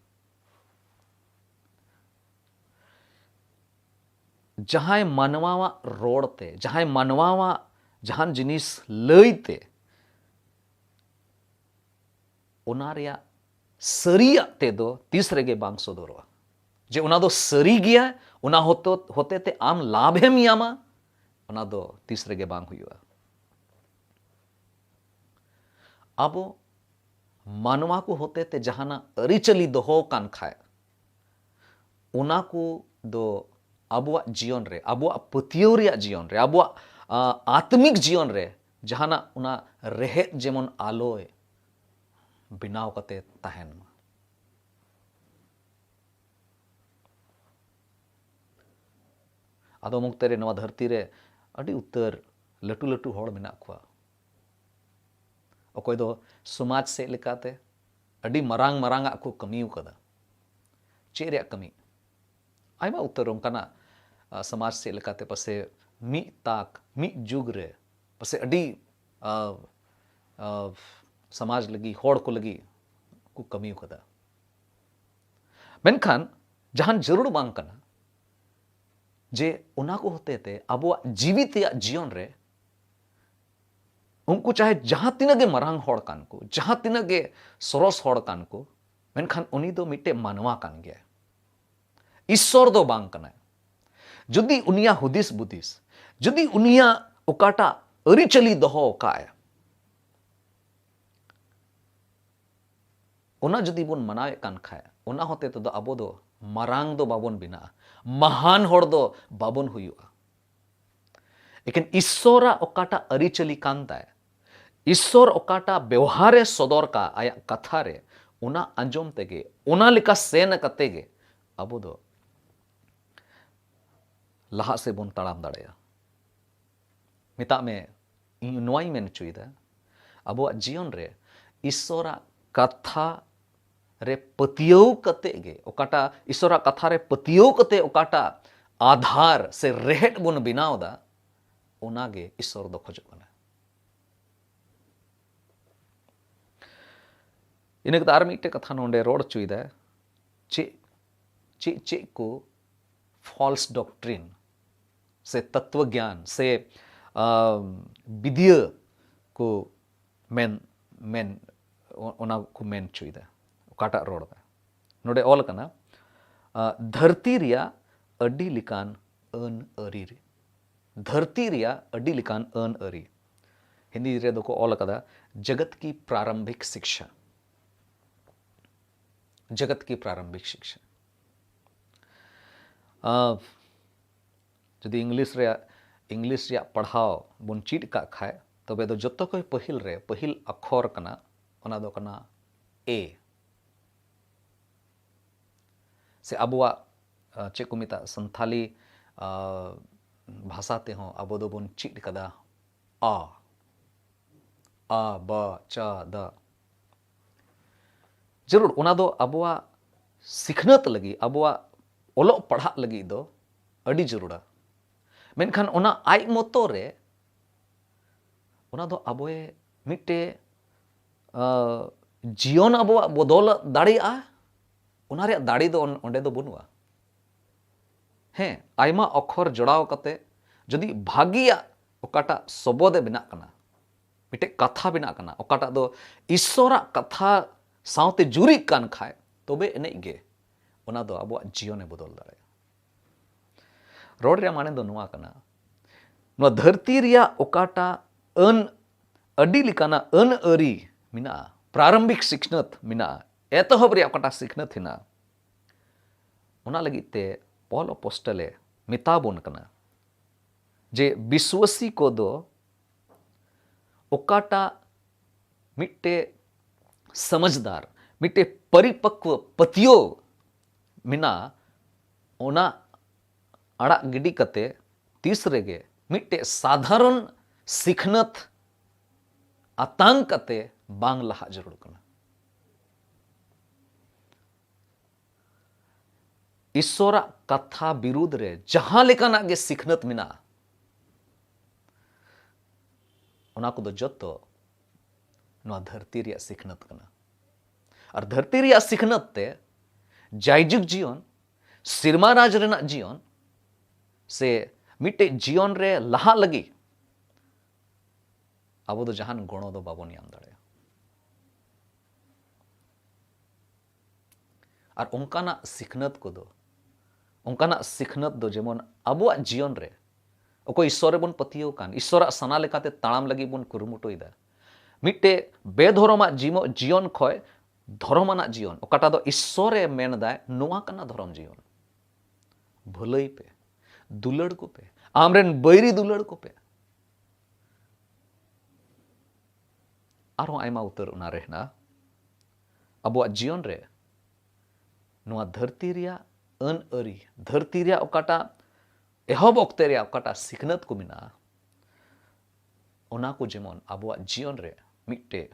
ᱡᱟᱦᱟᱸᱭ ᱢᱟᱱᱣᱟᱣᱟᱜ ᱨᱚᱲ ᱛᱮ, ᱡᱟᱦᱟᱸᱭ ᱢᱟᱱᱣᱟᱣᱟᱜ ᱡᱟᱦᱟᱱ ᱡᱤᱱᱤᱥ ᱞᱟᱹᱭ ᱛᱮ, ᱚᱱᱟ ᱨᱮᱭᱟᱜ ᱥᱟᱹᱨᱤᱭᱟᱜ ᱛᱮᱫᱚ ᱛᱤᱥ ᱨᱮᱜᱮ ᱵᱟᱝ ᱥᱚᱫᱚᱨᱚᱜᱼᱟ᱾ ᱡᱮ ᱚᱱᱟ ᱫᱚ ᱥᱟᱹᱨᱤ ᱜᱮᱭᱟ, ᱚᱱᱟ ᱦᱚᱛᱚ-, ᱦᱚᱛᱮ ᱛᱮ ᱟᱢ ᱞᱟᱵᱷ ᱮᱢ ᱧᱟᱢᱟ, ᱚᱱᱟ ᱫᱚ ᱛᱤᱥ ᱨᱮᱜᱮ ᱵᱟᱝ ᱦᱩᱭᱩᱜᱼᱟ᱾ ᱟᱵᱚ ᱢᱟᱱᱣᱟ ᱠᱚ ᱦᱚᱛᱮ ᱛᱮ ᱡᱟᱦᱟᱱᱟᱜ ᱟᱹᱨᱤᱪᱟᱹᱞᱤ ᱫᱚᱦᱚ ᱟᱠᱟᱱ ᱠᱷᱟᱡ, ᱚᱱᱟ ᱠᱚ ᱫᱚ ᱟᱵᱚᱣᱟᱜ ᱡᱤᱭᱚᱱ ᱨᱮ, ᱟᱵᱚᱣᱟᱜ ᱯᱟᱹᱛᱭᱟᱹᱣ ᱨᱮᱭᱟᱜ ᱡᱤᱭᱚᱱ ᱨᱮ, ᱟᱵᱚᱣᱟᱜ, ᱟ, ᱟᱛᱢᱤᱠ ᱡᱤᱭᱚᱱ ᱨᱮ ᱡᱟᱦᱟᱱᱟᱜ ᱚᱱᱟ ᱨᱮᱦᱮᱫ ᱡᱮᱢᱚᱱ ᱟᱞᱚᱭ ᱵᱮᱱᱟᱣ ᱠᱟᱛᱮ ᱛᱟᱦᱮᱱ ᱢᱟ᱾ ᱟᱫᱚᱢ ᱚᱠᱛᱮ ᱨᱮ ᱱᱚᱣᱟ ᱫᱷᱟᱹᱨᱛᱤ ᱨᱮ ᱟᱹᱰᱤ ᱩᱛᱟᱹᱨ ᱞᱟᱹᱴᱩ ᱞᱟᱹᱴᱩ ᱦᱚᱲ ᱢᱮᱱᱟᱜ ᱠᱚᱣᱟ᱾ ᱚᱠᱚᱭ ᱫᱚ ᱥᱚᱢᱟᱡᱽ ᱥᱮᱫ ᱞᱮᱠᱟᱛᱮ ᱟᱹᱰᱤ ᱢᱟᱨᱟᱝ ᱢᱟᱨᱟᱝ ᱟᱜ ᱠᱚ ᱠᱟᱹᱢᱤ ᱟᱠᱟᱫᱟ᱾ ᱪᱮᱫ ᱨᱮᱭᱟᱜ ᱠᱟᱹᱢᱤ? ᱟᱭᱢᱟ ᱩᱛᱟᱹᱨ ᱚᱱᱠᱟᱱᱟᱜ, ᱟ, ᱥᱚᱢᱟᱡᱽ ᱥᱮᱫ ᱞᱮᱠᱟᱛᱮ ᱯᱟᱥᱮ ᱢᱤᱫ ᱛᱟᱠ, ᱢᱤᱫ ᱡᱩᱜᱽ ᱨᱮ ᱯᱟᱥᱮ ᱟᱹᱰᱤ, ᱟ, ᱟ, ᱥᱚᱢᱟᱡᱽ ᱞᱟᱹᱜᱤᱫ, ᱦᱚᱲ ᱠᱚ ᱞᱟᱹᱜᱤᱫ ᱠᱚ ᱠᱟᱹᱢᱤ ᱟᱠᱟᱫᱟ᱾ ᱢᱮᱱᱠᱷᱟᱱ ᱡᱟᱦᱟᱱ ᱡᱟᱹᱨᱩᱲ ᱵᱟᱝ ᱠᱟᱱᱟ ᱡᱮ ᱚᱱᱟ ᱠᱚ ᱦᱚᱛᱮ ᱛᱮ ᱟᱵᱚᱣᱟᱜ ᱡᱤᱣᱤ ᱛᱮᱭᱟᱜ ᱡᱤᱭᱚᱱ ᱨᱮ ᱩᱱᱠᱩ ᱪᱟᱦᱮ ᱡᱟᱦᱟᱸ ᱛᱤᱱᱟᱹᱜ ᱜᱮ ᱢᱟᱨᱟᱝ ᱦᱚᱲ ᱠᱟᱱ ᱠᱚ, ᱡᱟᱦᱟᱸ ᱛᱤᱱᱟᱹᱜ ᱜᱮ ᱥᱚᱨᱚᱥ ᱦᱚᱲ ᱠᱟᱱ ᱠᱚ, ᱢᱮᱱᱠᱷᱟᱱ ᱩᱱᱤ ᱫᱚ ᱢᱤᱫᱴᱮᱡ ᱢᱟᱱᱣᱟ ᱠᱟᱱ ᱜᱮᱭᱟᱭ᱾ ᱤᱥᱥᱚᱨ ᱫᱚ ᱵᱟᱝ ᱠᱟᱱᱟᱭ᱾ ᱡᱩᱫᱤ ᱩᱱᱤᱭᱟᱜ ᱦᱩᱫᱤᱥ ᱵᱩᱫᱤᱥ, ᱡᱩᱫᱤ ᱩᱱᱤᱭᱟᱜ ᱚᱠᱟᱴᱟᱜ ᱟᱹᱨᱤᱪᱟᱹᱞᱤ ᱫᱚᱦᱚ ᱟᱠᱟᱫ ᱚᱱᱟ ᱡᱩᱫᱤ ᱵᱚᱱ ᱢᱟᱱᱟᱣᱮᱫ ᱠᱟᱱ ᱠᱷᱟᱡ, ᱚᱱᱟ ᱦᱚᱛᱮ ᱛᱮᱫᱚ ᱟᱵᱚ ᱫᱚ ᱢᱟᱨᱟᱝ ᱫᱚ ᱵᱟᱵᱚᱱ ᱵᱮᱱᱟᱜᱼᱟ, ᱢᱟᱦᱟᱱ ᱦᱚᱲ ᱫᱚ ᱵᱟᱵᱚᱱ ᱦᱩᱭᱩᱜᱼᱟ᱾ ᱮᱠᱮᱱ ᱤᱥᱥᱚᱨᱟᱜ ᱚᱠᱟᱴᱟᱜ ᱟᱹᱨᱤᱪᱟᱹᱞᱤ ᱠᱟᱱ ᱛᱟᱭ, ᱤᱥᱥᱚᱨ ᱚᱠᱟᱴᱟᱜ ᱵᱮᱣᱦᱟᱨᱮ ᱥᱚᱫᱚᱨ ᱠᱟᱜ ᱟᱭᱟᱜ ᱠᱟᱛᱷᱟ ᱨᱮ, ᱚᱱᱟ ᱟᱸᱡᱚᱢ ᱛᱮᱜᱮ, ᱚᱱᱟ ᱞᱮᱠᱟ ᱥᱮᱱ ᱠᱟᱛᱮ ᱜᱮ ᱟᱵᱚ ᱫᱚ ᱞᱟᱦᱟᱜ ᱥᱮᱫ ᱵᱚᱱ ᱛᱟᱲᱟᱢ ᱫᱟᱲᱮᱭᱟᱜᱼᱟ᱾ ᱢᱮᱛᱟᱜ ᱢᱮ, ᱤᱧ ᱱᱚᱣᱟᱧ ᱢᱮᱱ ᱦᱚᱪᱚᱭᱮᱫᱟ, ᱟᱵᱚᱣᱟᱜ ᱡᱤᱭᱚᱱ ᱨᱮ ᱤᱥᱥᱚᱨᱟᱜ ᱠᱟᱛᱷᱟ ᱨᱮ ᱯᱟᱹᱛᱭᱟᱹᱣ ᱠᱟᱛᱮ ᱜᱮ, ᱚᱠᱟᱴᱟᱜ ᱤᱥᱥᱚᱨᱟᱜ ᱠᱟᱛᱷᱟ ᱨᱮ ᱯᱟᱹᱛᱭᱟᱹᱣ ᱠᱟᱛᱮ ᱚᱠᱟᱴᱟᱜ ᱟᱫᱷᱟᱨ ᱥᱮ ᱨᱮᱦᱮᱫ ᱵᱚᱱ ᱵᱮᱱᱟᱣ ᱮᱫᱟ, ᱚᱱᱟ ᱜᱮ ᱤᱥᱥᱚᱨ ᱫᱚ ᱠᱷᱚᱡᱚᱜ ᱠᱟᱱᱟ᱾ ᱤᱱᱟᱹ ᱠᱟᱛᱮ ᱟᱨ ᱢᱤᱫᱴᱮᱡ ᱠᱟᱛᱷᱟ ᱱᱚᱰᱮ ᱨᱚᱲ ᱦᱚᱪᱚᱭᱮᱫᱟ, ᱪᱮᱫ ᱪᱮᱫ ᱪᱮᱫ ᱠᱚ false doctrine ᱥᱮ ᱛᱚᱛᱣᱚ ᱜᱮᱭᱟᱱ ᱥᱮ ᱟᱢ, ᱵᱤᱫᱤᱭᱟᱹ ᱠᱚ ᱢᱮᱱ ᱢᱮᱱ ᱚ- ᱚᱱᱟ ᱠᱚ ᱢᱮᱱ ᱦᱚᱪᱚᱭᱮᱫᱟ, ᱚᱠᱟᱴᱟᱜ ᱨᱚᱲ ᱫᱟ᱾ ᱱᱚᱰᱮ ᱚᱞ ᱠᱟᱱᱟ, ᱟ, ᱫᱷᱟᱹᱨᱛᱤ ᱨᱮᱭᱟᱜ ᱟᱹᱰᱤ ᱞᱮᱠᱟᱱ ᱟᱹᱱ ᱟᱹᱨᱤ ᱨᱮ, ᱫᱷᱟᱹᱨᱛᱤ ᱨᱮᱭᱟᱜ ᱟᱹᱰᱤ ᱞᱮᱠᱟᱱ ᱟᱹᱱ ᱟᱹᱨᱤ᱾ ᱦᱤᱱᱫᱤ ᱨᱮᱫᱚ ᱠᱚ ᱚᱞ ᱟᱠᱟᱫᱟ ᱡᱚᱜᱚᱛ ᱠᱤ ᱯᱨᱟᱨᱚᱢᱵᱷᱤᱠ ᱥᱤᱠᱥᱟ᱾ ᱡᱚᱜᱚᱛ ᱠᱤ ᱯᱨᱟᱨᱚᱢᱵᱷᱤᱠ ᱥᱤᱠᱥᱟ᱾ ᱟᱸ, ᱡᱩᱫᱤ ᱤᱝᱞᱤᱥ ᱨᱮᱭᱟᱜ ᱤᱝᱞᱤᱥ ᱨᱮᱭᱟᱜ ᱯᱟᱲᱦᱟᱣ ᱵᱚᱱ ᱪᱮᱫ ᱟᱠᱟᱫ ᱠᱷᱟᱡ, ᱛᱚᱵᱮ ᱫᱚ ᱡᱚᱛᱚ ᱠᱷᱚᱱ ᱯᱟᱹᱦᱤᱞ ᱨᱮ ᱯᱟᱹᱦᱤᱞ ᱟᱠᱷᱚᱨ ᱠᱟᱱᱟ, ᱚᱱᱟ ᱫᱚ ᱠᱟᱱᱟ ᱮ᱾ ᱥᱮ ᱟᱵᱚᱣᱟᱜ ᱟᱸ, ᱪᱮᱫ ᱠᱚ ᱢᱮᱛᱟᱜᱼᱟ, ᱥᱟᱱᱛᱷᱟᱞᱤ ᱟᱸ, ᱵᱷᱟᱥᱟ ᱛᱮᱦᱚᱸ ᱟᱵᱚ ᱫᱚᱵᱚᱱ ᱪᱮᱫ ᱠᱟᱫᱟ ᱟ, ᱟ ᱵᱟ ᱪᱟ ᱫᱟ᱾ ᱡᱟᱹᱨᱩᱲ ᱚᱱᱟ ᱫᱚ ᱟᱵᱚᱣᱟᱜ ᱥᱤᱠᱷᱱᱟᱹᱛ ᱞᱟᱹᱜᱤᱫ, ᱟᱵᱚᱣᱟᱜ ᱚᱞᱚᱜ ᱯᱟᱲᱦᱟᱜ ᱞᱟᱹᱜᱤᱫ ᱫᱚ ᱟᱹᱰᱤ ᱡᱟᱹᱨᱩᱲᱟ᱾ ᱢᱮᱱᱠᱷᱟᱱ ᱚᱱᱟ ᱟᱡ ᱢᱚᱛᱚ ᱨᱮ ᱚᱱᱟ ᱫᱚ ᱟᱵᱚᱭ ᱢᱤᱫᱴᱮᱡ ᱟᱸ, ᱡᱤᱭᱚᱱ ᱟᱵᱚᱣᱟᱜ ᱵᱚᱫᱚᱞ ᱫᱟᱲᱮᱭᱟᱜᱼᱟ, ᱚᱱᱟ ᱨᱮᱭᱟᱜ ᱫᱟᱲᱮ ᱫᱚ ᱚᱱ- ᱚᱸᱰᱮ ᱫᱚ ᱵᱟᱹᱱᱩᱜᱼᱟ᱾ ᱦᱮᱸ, ᱟᱭᱢᱟ ᱚᱠᱷᱚᱨ ᱡᱚᱲᱟᱣ ᱠᱟᱛᱮ ᱡᱩᱫᱤ ᱵᱷᱟᱹᱜᱤᱭᱟᱜ ᱚᱠᱟᱴᱟᱜ ᱥᱚᱵᱚᱫᱮ ᱵᱮᱱᱟᱜ ᱠᱟᱱᱟ, ᱢᱤᱫᱴᱮᱡ ᱠᱟᱛᱷᱟ ᱵᱮᱱᱟᱜ ᱠᱟᱱᱟ, ᱚᱠᱟᱴᱟᱜ ᱫᱚ ᱤᱥᱥᱚᱨᱟᱜ ᱠᱟᱛᱷᱟ ᱥᱟᱶᱛᱮ ᱡᱩᱨᱤᱜ ᱠᱟᱱ ᱠᱷᱟᱡ, ᱛᱚᱵᱮ ᱮᱱᱮᱡ ᱜᱮ ᱚᱱᱟ ᱫᱚ ᱟᱵᱚᱣᱟᱜ ᱡᱤᱭᱚᱱᱮ ᱵᱚᱫᱚᱞ ᱫᱟᱲᱮᱭᱟᱜᱼᱟ᱾ ᱨᱚᱲ ᱨᱮᱭᱟᱜ ᱢᱟᱱᱮ ᱫᱚ ᱱᱚᱣᱟ ᱠᱟᱱᱟ, ᱱᱚᱣᱟ ᱫᱷᱟᱹᱨᱛᱤ ᱨᱮᱭᱟᱜ ᱚᱠᱟᱴᱟᱜ ᱟᱹᱱ, ᱟᱹᱰᱤ ᱞᱮᱠᱟᱱᱟᱜ ᱟᱹᱱ ᱟᱹᱨᱤ ᱢᱮᱱᱟᱜᱼᱟ, ᱯᱨᱟᱨᱚᱢᱵᱷᱤᱠ ᱥᱤᱠᱷᱱᱟᱹᱛ ᱢᱮᱱᱟᱜᱼᱟ, ᱮᱛᱚᱦᱚᱵ ᱨᱮᱭᱟᱜ ᱚᱠᱟᱴᱟᱜ ᱥᱤᱠᱷᱱᱟᱹᱛ ᱦᱮᱱᱟᱜᱼᱟ, ᱚᱱᱟ ᱞᱟᱹᱜᱤᱫ ᱛᱮ ᱯᱚᱞ ᱚᱯᱚᱥᱴᱚᱞᱮ ᱢᱮᱛᱟ ᱵᱚᱱ ᱠᱟᱱᱟ ᱡᱮ ᱵᱤᱥᱣᱟᱥᱤ ᱠᱚᱫᱚ ᱚᱠᱟᱴᱟᱜ ᱢᱤᱫᱴᱮᱡ ᱥᱚᱢᱟᱡᱽᱫᱟᱨ, ᱢᱤᱫᱴᱮᱡ ᱯᱚᱨᱤᱯᱚᱠᱣᱚ ᱯᱟᱹᱛᱭᱟᱹᱣ ᱢᱮᱱᱟᱜᱼᱟ, ᱚᱱᱟ ᱟᱲᱟᱜ ᱜᱤᱰᱤ ᱠᱟᱛᱮ ᱛᱤᱥ ᱨᱮᱜᱮ ᱢᱤᱫᱴᱮᱡ ᱥᱟᱫᱷᱟᱨᱚᱱ ᱥᱤᱠᱷᱱᱟᱹᱛ ᱟᱛᱟᱝ ᱠᱟᱛᱮ ᱵᱟᱝ ᱞᱟᱦᱟᱜ ᱡᱟᱹᱨᱩᱲ ᱠᱟᱱᱟ᱾ ᱤᱥᱥᱚᱨᱟᱜ ᱠᱟᱛᱷᱟ ᱵᱤᱨᱩᱫᱽ ᱨᱮ ᱡᱟᱦᱟᱸ ᱞᱮᱠᱟᱱᱟᱜ ᱜᱮ ᱥᱤᱠᱷᱱᱟᱹᱛ ᱢᱮᱱᱟᱜᱼᱟ, ᱚᱱᱟ ᱠᱚᱫᱚ ᱡᱚᱛᱚ ᱱᱚᱣᱟ ᱫᱷᱟᱹᱨᱛᱤ ᱨᱮᱭᱟᱜ ᱥᱤᱠᱷᱱᱟᱹᱛ ᱠᱟᱱᱟ᱾ ᱟᱨ ᱫᱷᱟᱹᱨᱛᱤ ᱨᱮᱭᱟᱜ ᱥᱤᱠᱷᱱᱟᱹᱛ ᱛᱮ ᱡᱟᱭᱡᱩᱜᱽ ᱡᱤᱭᱚᱱ, ᱥᱮᱨᱢᱟ ᱨᱟᱡᱽ ᱨᱮᱱᱟᱜ ᱡᱤᱭᱚᱱ, ᱥᱮ ᱢᱤᱫᱴᱮᱡ ᱡᱤᱭᱚᱱ ᱨᱮ ᱞᱟᱦᱟᱜ ᱞᱟᱹᱜᱤᱫ ᱟᱵᱚ ᱫᱚ ᱡᱟᱦᱟᱱ ᱜᱚᱲᱚ ᱫᱚ ᱵᱟᱵᱚᱱ ᱧᱟᱢ ᱫᱟᱲᱮᱭᱟᱜᱼᱟ᱾ ᱟᱨ ᱚᱱᱠᱟᱱᱟᱜ ᱥᱤᱠᱷᱱᱟᱹᱛ ᱠᱚᱫᱚ, ᱚᱱᱠᱟᱱᱟᱜ ᱥᱤᱠᱷᱱᱟᱹᱛ ᱫᱚ ᱡᱮᱢᱚᱱ ᱟᱵᱚᱣᱟᱜ ᱡᱤᱭᱚᱱ ᱨᱮ ᱚᱠᱚᱭ ᱤᱥᱥᱚᱨ ᱨᱮᱵᱚᱱ ᱯᱟᱹᱛᱭᱟᱹᱣ ᱠᱟᱱ, ᱤᱥᱥᱚᱨᱟᱜ ᱥᱟᱱᱟ ᱞᱮᱠᱟᱛᱮ ᱛᱟᱲᱟᱢ ᱞᱟᱹᱜᱤᱫ ᱵᱚᱱ ᱠᱩᱨᱩᱢᱩᱴᱩᱭᱮᱫᱟ᱾ ᱢᱤᱫᱴᱮᱡ ᱵᱮᱫᱷᱚᱨᱚᱢᱟᱜ ᱡᱤᱢᱚ-, ᱡᱤᱭᱚᱱ ᱠᱷᱚᱡ ᱫᱷᱚᱨᱚᱢ ᱟᱱᱟᱜ ᱡᱤᱭᱚᱱ, ᱚᱠᱟᱴᱟᱜ ᱫᱚ ᱤᱥᱥᱚᱨᱮ ᱢᱮᱱ ᱮᱫᱟᱭ, ᱱᱚᱣᱟ ᱠᱟᱱᱟ ᱫᱷᱚᱨᱚᱢ ᱡᱤᱭᱚᱱ᱾ ᱵᱷᱟᱹᱞᱟᱹᱭ ᱯᱮ, ᱫᱩᱞᱟᱹᱲ ᱠᱚᱯᱮ, ᱟᱢᱨᱮᱱ ᱵᱟᱹᱭᱨᱤ ᱫᱩᱞᱟᱹᱲ ᱠᱚᱯᱮ᱾ ᱟᱨᱦᱚᱸ ᱟᱭᱢᱟ ᱩᱛᱟᱹᱨ ᱚᱱᱟ ᱨᱮ ᱦᱮᱱᱟᱜᱼᱟ᱾ ᱟᱵᱚᱣᱟᱜ ᱡᱤᱭᱚᱱ ᱨᱮ ᱱᱚᱣᱟ ᱫᱷᱟᱹᱨᱛᱤ ᱨᱮᱭᱟᱜ ᱟᱹᱱ ᱟᱹᱨᱤ, ᱫᱷᱟᱹᱨᱛᱤ ᱨᱮᱭᱟᱜ ᱚᱠᱟᱴᱟᱜ ᱮᱦᱚᱵ ᱚᱠᱛᱮ ᱨᱮᱭᱟᱜ ᱚᱠᱟᱴᱟᱜ ᱥᱤᱠᱷᱱᱟᱹᱛ ᱠᱚ ᱢᱮᱱᱟᱜᱼᱟ, ᱚᱱᱟ ᱠᱚ ᱡᱮᱢᱚᱱ ᱟᱵᱚᱣᱟᱜ ᱡᱤᱭᱚᱱ ᱨᱮ ᱢᱤᱫᱴᱮᱡ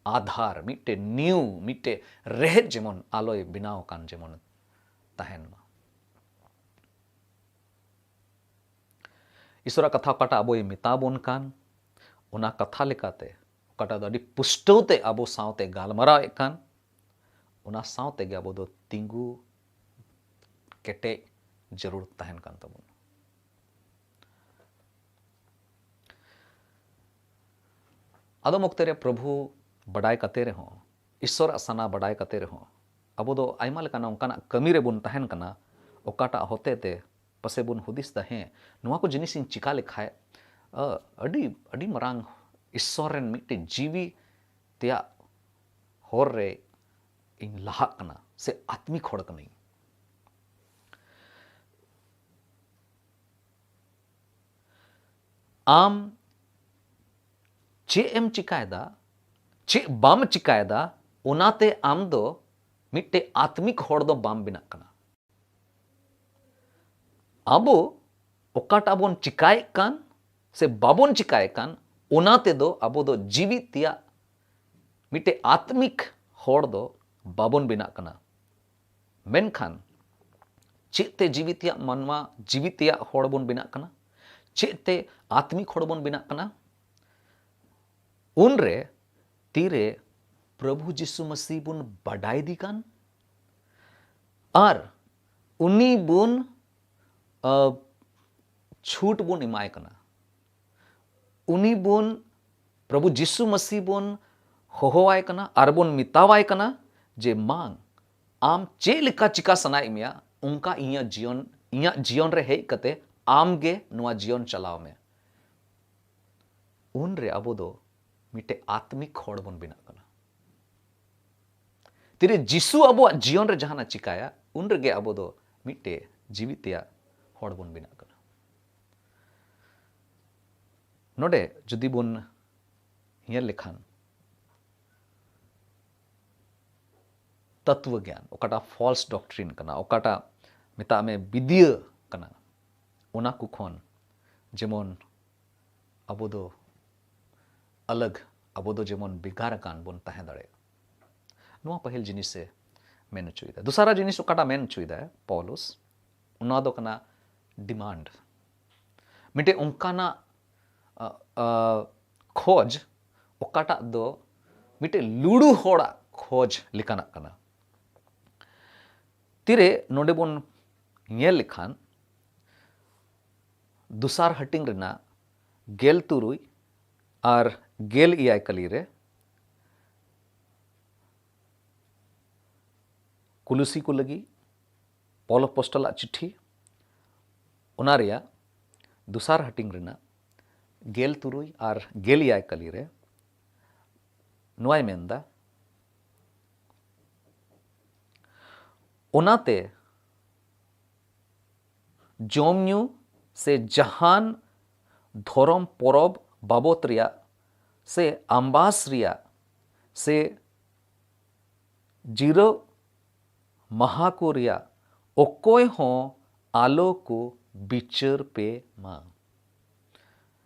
ᱟᱫᱷᱟᱨ, ᱢᱤᱫᱴᱮᱡ ᱱᱤᱭᱩ, ᱢᱤᱫᱴᱮᱡ ᱨᱮᱦᱮᱫ ᱡᱮᱢᱚᱱ ᱟᱞᱚᱭ ᱵᱮᱱᱟᱣ ᱟᱠᱟᱱ ᱡᱮᱢᱚᱱ ᱛᱟᱦᱮᱱ ᱢᱟ᱾ ᱤᱥᱚᱨᱟᱜ ᱠᱟᱛᱷᱟ ᱚᱠᱟᱴᱟᱜ ᱟᱵᱚᱭ ᱢᱮᱛᱟ ᱵᱚᱱ ᱠᱟᱱ, ᱚᱱᱟ ᱠᱟᱛᱷᱟ ᱞᱮᱠᱟᱛᱮ ᱚᱠᱟᱴᱟᱜ ᱫᱚ ᱟᱹᱰᱤ ᱯᱩᱥᱴᱟᱹᱣ ᱛᱮ ᱟᱵᱚ ᱥᱟᱶᱛᱮ ᱜᱟᱞᱢᱟᱨᱟᱣᱮᱫ ᱠᱟᱱ, ᱚᱱᱟ ᱥᱟᱶ ᱛᱮᱜᱮ ᱟᱵᱚ ᱫᱚ ᱛᱤᱸᱜᱩ ᱠᱮᱴᱮᱡ ᱡᱟᱹᱨᱩᱲ ᱛᱟᱦᱮᱱ ᱠᱟᱱ ᱛᱟᱵᱚᱱᱟ᱾ ᱟᱫᱚᱢ ᱚᱠᱛᱮ ᱨᱮ ᱯᱨᱚᱵᱷᱩ ᱵᱟᱰᱟᱭ ᱠᱟᱛᱮ ᱨᱮᱦᱚᱸ, ᱤᱥᱚᱨᱟᱜ ᱥᱟᱱᱟ ᱵᱟᱰᱟᱭ ᱠᱟᱛᱮ ᱨᱮᱦᱚᱸ, ᱟᱵᱚ ᱫᱚ ᱟᱭᱢᱟ ᱞᱮᱠᱟᱱᱟᱜ ᱚᱱᱠᱟᱱᱟᱜ ᱠᱟᱹᱢᱤ ᱨᱮᱵᱚᱱ ᱛᱟᱦᱮᱱ ᱠᱟᱱᱟ, ᱚᱠᱟᱴᱟᱜ ᱦᱚᱛᱮ ᱛᱮ ᱯᱟᱥᱮ ᱵᱚᱱ ᱦᱩᱫᱤᱥ ᱫᱟ, "ᱦᱮᱸ, ᱱᱚᱣᱟ ᱠᱚ ᱡᱤᱱᱤᱥ ᱤᱧ ᱪᱤᱠᱟ ᱞᱮᱠᱷᱟᱡ, ᱟᱹ, ᱟᱹᱰᱤ, ᱟᱹᱰᱤ ᱢᱟᱨᱟᱝ ᱤᱥᱚᱨ ᱨᱮᱱ ᱢᱤᱫᱴᱮᱡ ᱡᱤᱣᱤ ᱛᱮᱭᱟᱜ ᱦᱚᱨ ᱨᱮ ᱤᱧ ᱞᱟᱦᱟᱜ ᱠᱟᱱᱟ ᱥᱮ ᱟᱛᱢᱤᱠ ᱦᱚᱲ ᱠᱟᱹᱱᱟᱹᱧ᱾" ᱟᱢ ᱪᱮᱫ ᱮᱢ ᱪᱤᱠᱟᱭᱮᱫᱟ, ᱪᱮᱫ ᱵᱟᱢ ᱪᱤᱠᱟᱭᱮᱫᱟ, ᱚᱱᱟᱛᱮ ᱟᱢ ᱫᱚ ᱢᱤᱫᱴᱮᱡ ᱟᱛᱢᱤᱠ ᱦᱚᱲ ᱫᱚ ᱵᱟᱢ ᱵᱮᱱᱟᱜ ᱠᱟᱱᱟ᱾ ᱟᱵᱚ ᱚᱠᱟᱴᱟᱜ ᱵᱚᱱ ᱪᱤᱠᱟᱭᱮᱫ ᱠᱟᱱ ᱥᱮ ᱵᱟᱵᱚᱱ ᱪᱤᱠᱟᱭᱮᱫ ᱠᱟᱱ, ᱚᱱᱟ ᱛᱮᱫᱚ ᱟᱵᱚ ᱫᱚ ᱡᱤᱣᱤ ᱛᱮᱭᱟᱜ ᱢᱤᱫᱴᱮᱡ ᱟᱛᱢᱤᱠ ᱦᱚᱲ ᱫᱚ ᱵᱟᱵᱚᱱ ᱵᱮᱱᱟᱜ ᱠᱟᱱᱟ᱾ ᱢᱮᱱᱠᱷᱟᱱ ᱪᱮᱫ ᱛᱮ ᱡᱤᱣᱤ ᱛᱮᱭᱟᱜ ᱢᱟᱱᱣᱟ, ᱡᱤᱣᱤ ᱛᱮᱭᱟᱜ ᱦᱚᱲ ᱵᱚᱱ ᱵᱮᱱᱟᱜ ᱠᱟᱱᱟ? ᱪᱮᱫ ᱛᱮ ᱟᱛᱢᱤᱠ ᱦᱚᱲ ᱵᱚᱱ ᱵᱮᱱᱟᱜ ᱠᱟᱱᱟ? ᱩᱱᱨᱮ ᱛᱤᱨᱮ ᱯᱨᱚᱵᱷᱩ ᱡᱤᱥᱩ ᱢᱟᱹᱥᱤ ᱵᱚᱱ ᱵᱟᱰᱟᱭ ᱫᱤ ᱠᱟᱱ ᱟᱨ ᱩᱱᱤ ᱵᱚᱱ, ᱟ, ᱪᱷᱩᱴ ᱵᱚᱱ ᱮᱢᱟᱭ ᱠᱟᱱᱟ, ᱩᱱᱤ ᱵᱚᱱ, ᱯᱨᱚᱵᱷᱩ ᱡᱤᱥᱩ ᱢᱟᱹᱥᱤ ᱵᱚᱱ ᱦᱚᱦᱚᱣᱟᱭ ᱠᱟᱱᱟ ᱟᱨ ᱵᱚᱱ ᱢᱮᱛᱟᱣᱟᱭ ᱠᱟᱱᱟ ᱡᱮ, ᱢᱟ, ᱟᱢ ᱪᱮᱫ ᱞᱮᱠᱟ ᱪᱤᱠᱟ ᱥᱟᱱᱟᱭᱮᱫ ᱢᱮᱭᱟ, ᱚᱱᱠᱟ ᱤᱧᱟᱹᱜ ᱡᱤᱭᱚᱱ, ᱤᱧᱟᱹᱜ ᱡᱤᱭᱚᱱ ᱨᱮ ᱦᱮᱡ ᱠᱟᱛᱮ ᱟᱢ ᱜᱮ ᱱᱚᱣᱟ ᱡᱤᱭᱚᱱ ᱪᱟᱞᱟᱣ ᱢᱮ᱾ ᱩᱱᱨᱮ ᱟᱵᱚ ᱫᱚ ᱢᱤᱫᱴᱮᱡ ᱟᱛᱢᱤᱠ ᱦᱚᱲ ᱵᱚᱱ ᱵᱮᱱᱟᱜ ᱠᱟᱱᱟ᱾ ᱛᱤᱨᱮ ᱡᱤᱥᱩ ᱟᱵᱚᱣᱟᱜ ᱡᱤᱭᱚᱱ ᱨᱮ ᱡᱟᱦᱟᱱᱟᱜ ᱪᱤᱠᱟᱭᱟ, ᱩᱱ ᱨᱮᱜᱮ ᱟᱵᱚ ᱫᱚ ᱢᱤᱫᱴᱮᱡ ᱡᱤᱣᱤ ᱛᱮᱭᱟᱜ ᱦᱚᱲ ᱵᱚᱱ ᱵᱮᱱᱟᱜ ᱠᱟᱱᱟ᱾ ᱱᱚᱰᱮ ᱡᱩᱫᱤ ᱵᱚᱱ ᱧᱮᱞ ᱞᱮᱠᱷᱟᱱ, ᱛᱚᱛᱣᱚ ᱜᱮᱭᱟᱱ, ᱚᱠᱟᱴᱟᱜ false doctrine ᱠᱟᱱᱟ, ᱚᱠᱟᱴᱟᱜ ᱢᱮᱛᱟᱜ ᱢᱮ ᱵᱤᱫᱤᱭᱟᱹ ᱠᱟᱱᱟ, ᱚᱱᱟ ᱠᱚ ᱠᱷᱚᱱ ᱡᱮᱢᱚᱱ ᱟᱵᱚ ᱫᱚ ᱟᱞᱟᱜᱽ, ᱟᱵᱚ ᱫᱚ ᱡᱮᱢᱚᱱ ᱵᱷᱮᱜᱟᱨ ᱟᱠᱟᱱ ᱵᱚᱱ ᱛᱟᱦᱮᱸ ᱫᱟᱲᱮᱭᱟᱜᱼᱟ᱾ ᱱᱚᱣᱟ ᱯᱟᱹᱦᱤᱞ ᱡᱤᱱᱤᱥᱮ ᱢᱮᱱ ᱦᱚᱪᱚᱭᱮᱫᱟ᱾ ᱫᱚᱥᱟᱨᱟ ᱡᱤᱱᱤᱥ ᱚᱠᱟᱴᱟᱜ ᱢᱮᱱ ᱦᱚᱪᱚᱭᱮᱫᱟᱭ ᱯᱚᱣᱞᱚᱥ, ᱚᱱᱟ ᱫᱚ ᱠᱟᱱᱟ demand᱾ ᱢᱤᱫᱴᱮᱡ ᱚᱱᱠᱟᱱᱟᱜ, ᱟ, ᱟ, ᱠᱷᱚᱡᱽ, ᱚᱠᱟᱴᱟᱜ ᱫᱚ ᱢᱤᱫᱴᱮᱡ ᱞᱩᱲᱩ ᱦᱚᱲᱟᱜ ᱠᱷᱚᱡᱽ ᱞᱮᱠᱟᱱᱟᱜ ᱠᱟᱱᱟ᱾ ᱛᱤᱨᱮ ᱱᱚᱰᱮ ᱵᱚᱱ ᱧᱮᱞ ᱞᱮᱠᱷᱟᱱ, ᱫᱚᱥᱟᱨ ᱦᱟᱹᱴᱤᱧ ᱨᱮᱱᱟᱜ ᱜᱮᱞ ᱛᱩᱨᱩᱭ ᱟᱨ ᱜᱮᱞ ᱮᱭᱟᱭ ᱠᱟᱹᱞᱤ ᱨᱮ ᱠᱩᱞᱩᱥᱤ ᱠᱚ ᱞᱟᱹᱜᱤᱫ ᱯᱚᱞ ᱟᱯᱚᱥᱴᱚᱞᱟᱜ ᱪᱤᱴᱷᱤ, ᱚᱱᱟ ᱨᱮᱭᱟᱜ ᱫᱚᱥᱟᱨ ᱦᱟᱹᱴᱤᱧ ᱨᱮᱱᱟᱜ ᱜᱮᱞ ᱛᱩᱨᱩᱭ ᱟᱨ ᱜᱮᱞ ᱮᱭᱟᱭ ᱠᱟᱹᱞᱤ ᱨᱮ ᱱᱚᱣᱟᱭ ᱢᱮᱱᱫᱟ, ᱚᱱᱟᱛᱮ ᱡᱚᱢ ᱧᱩ ᱥᱮ ᱡᱟᱦᱟᱱ ᱫᱷᱚᱨᱚᱢ ᱯᱚᱨᱚᱵᱽ ᱵᱟᱵᱚᱛ ᱨᱮᱭᱟᱜ ᱥᱮ ᱟᱢᱵᱟᱥ ᱨᱮᱭᱟᱜ ᱥᱮ ᱡᱤᱨᱟᱹᱣ ᱢᱟᱦᱟ ᱠᱚ ᱨᱮᱭᱟᱜ ᱚᱠᱚᱭ ᱦᱚᱸ ᱟᱞᱚ ᱠᱚ ᱵᱤᱪᱟᱹᱨ ᱯᱮ ᱢᱟ᱾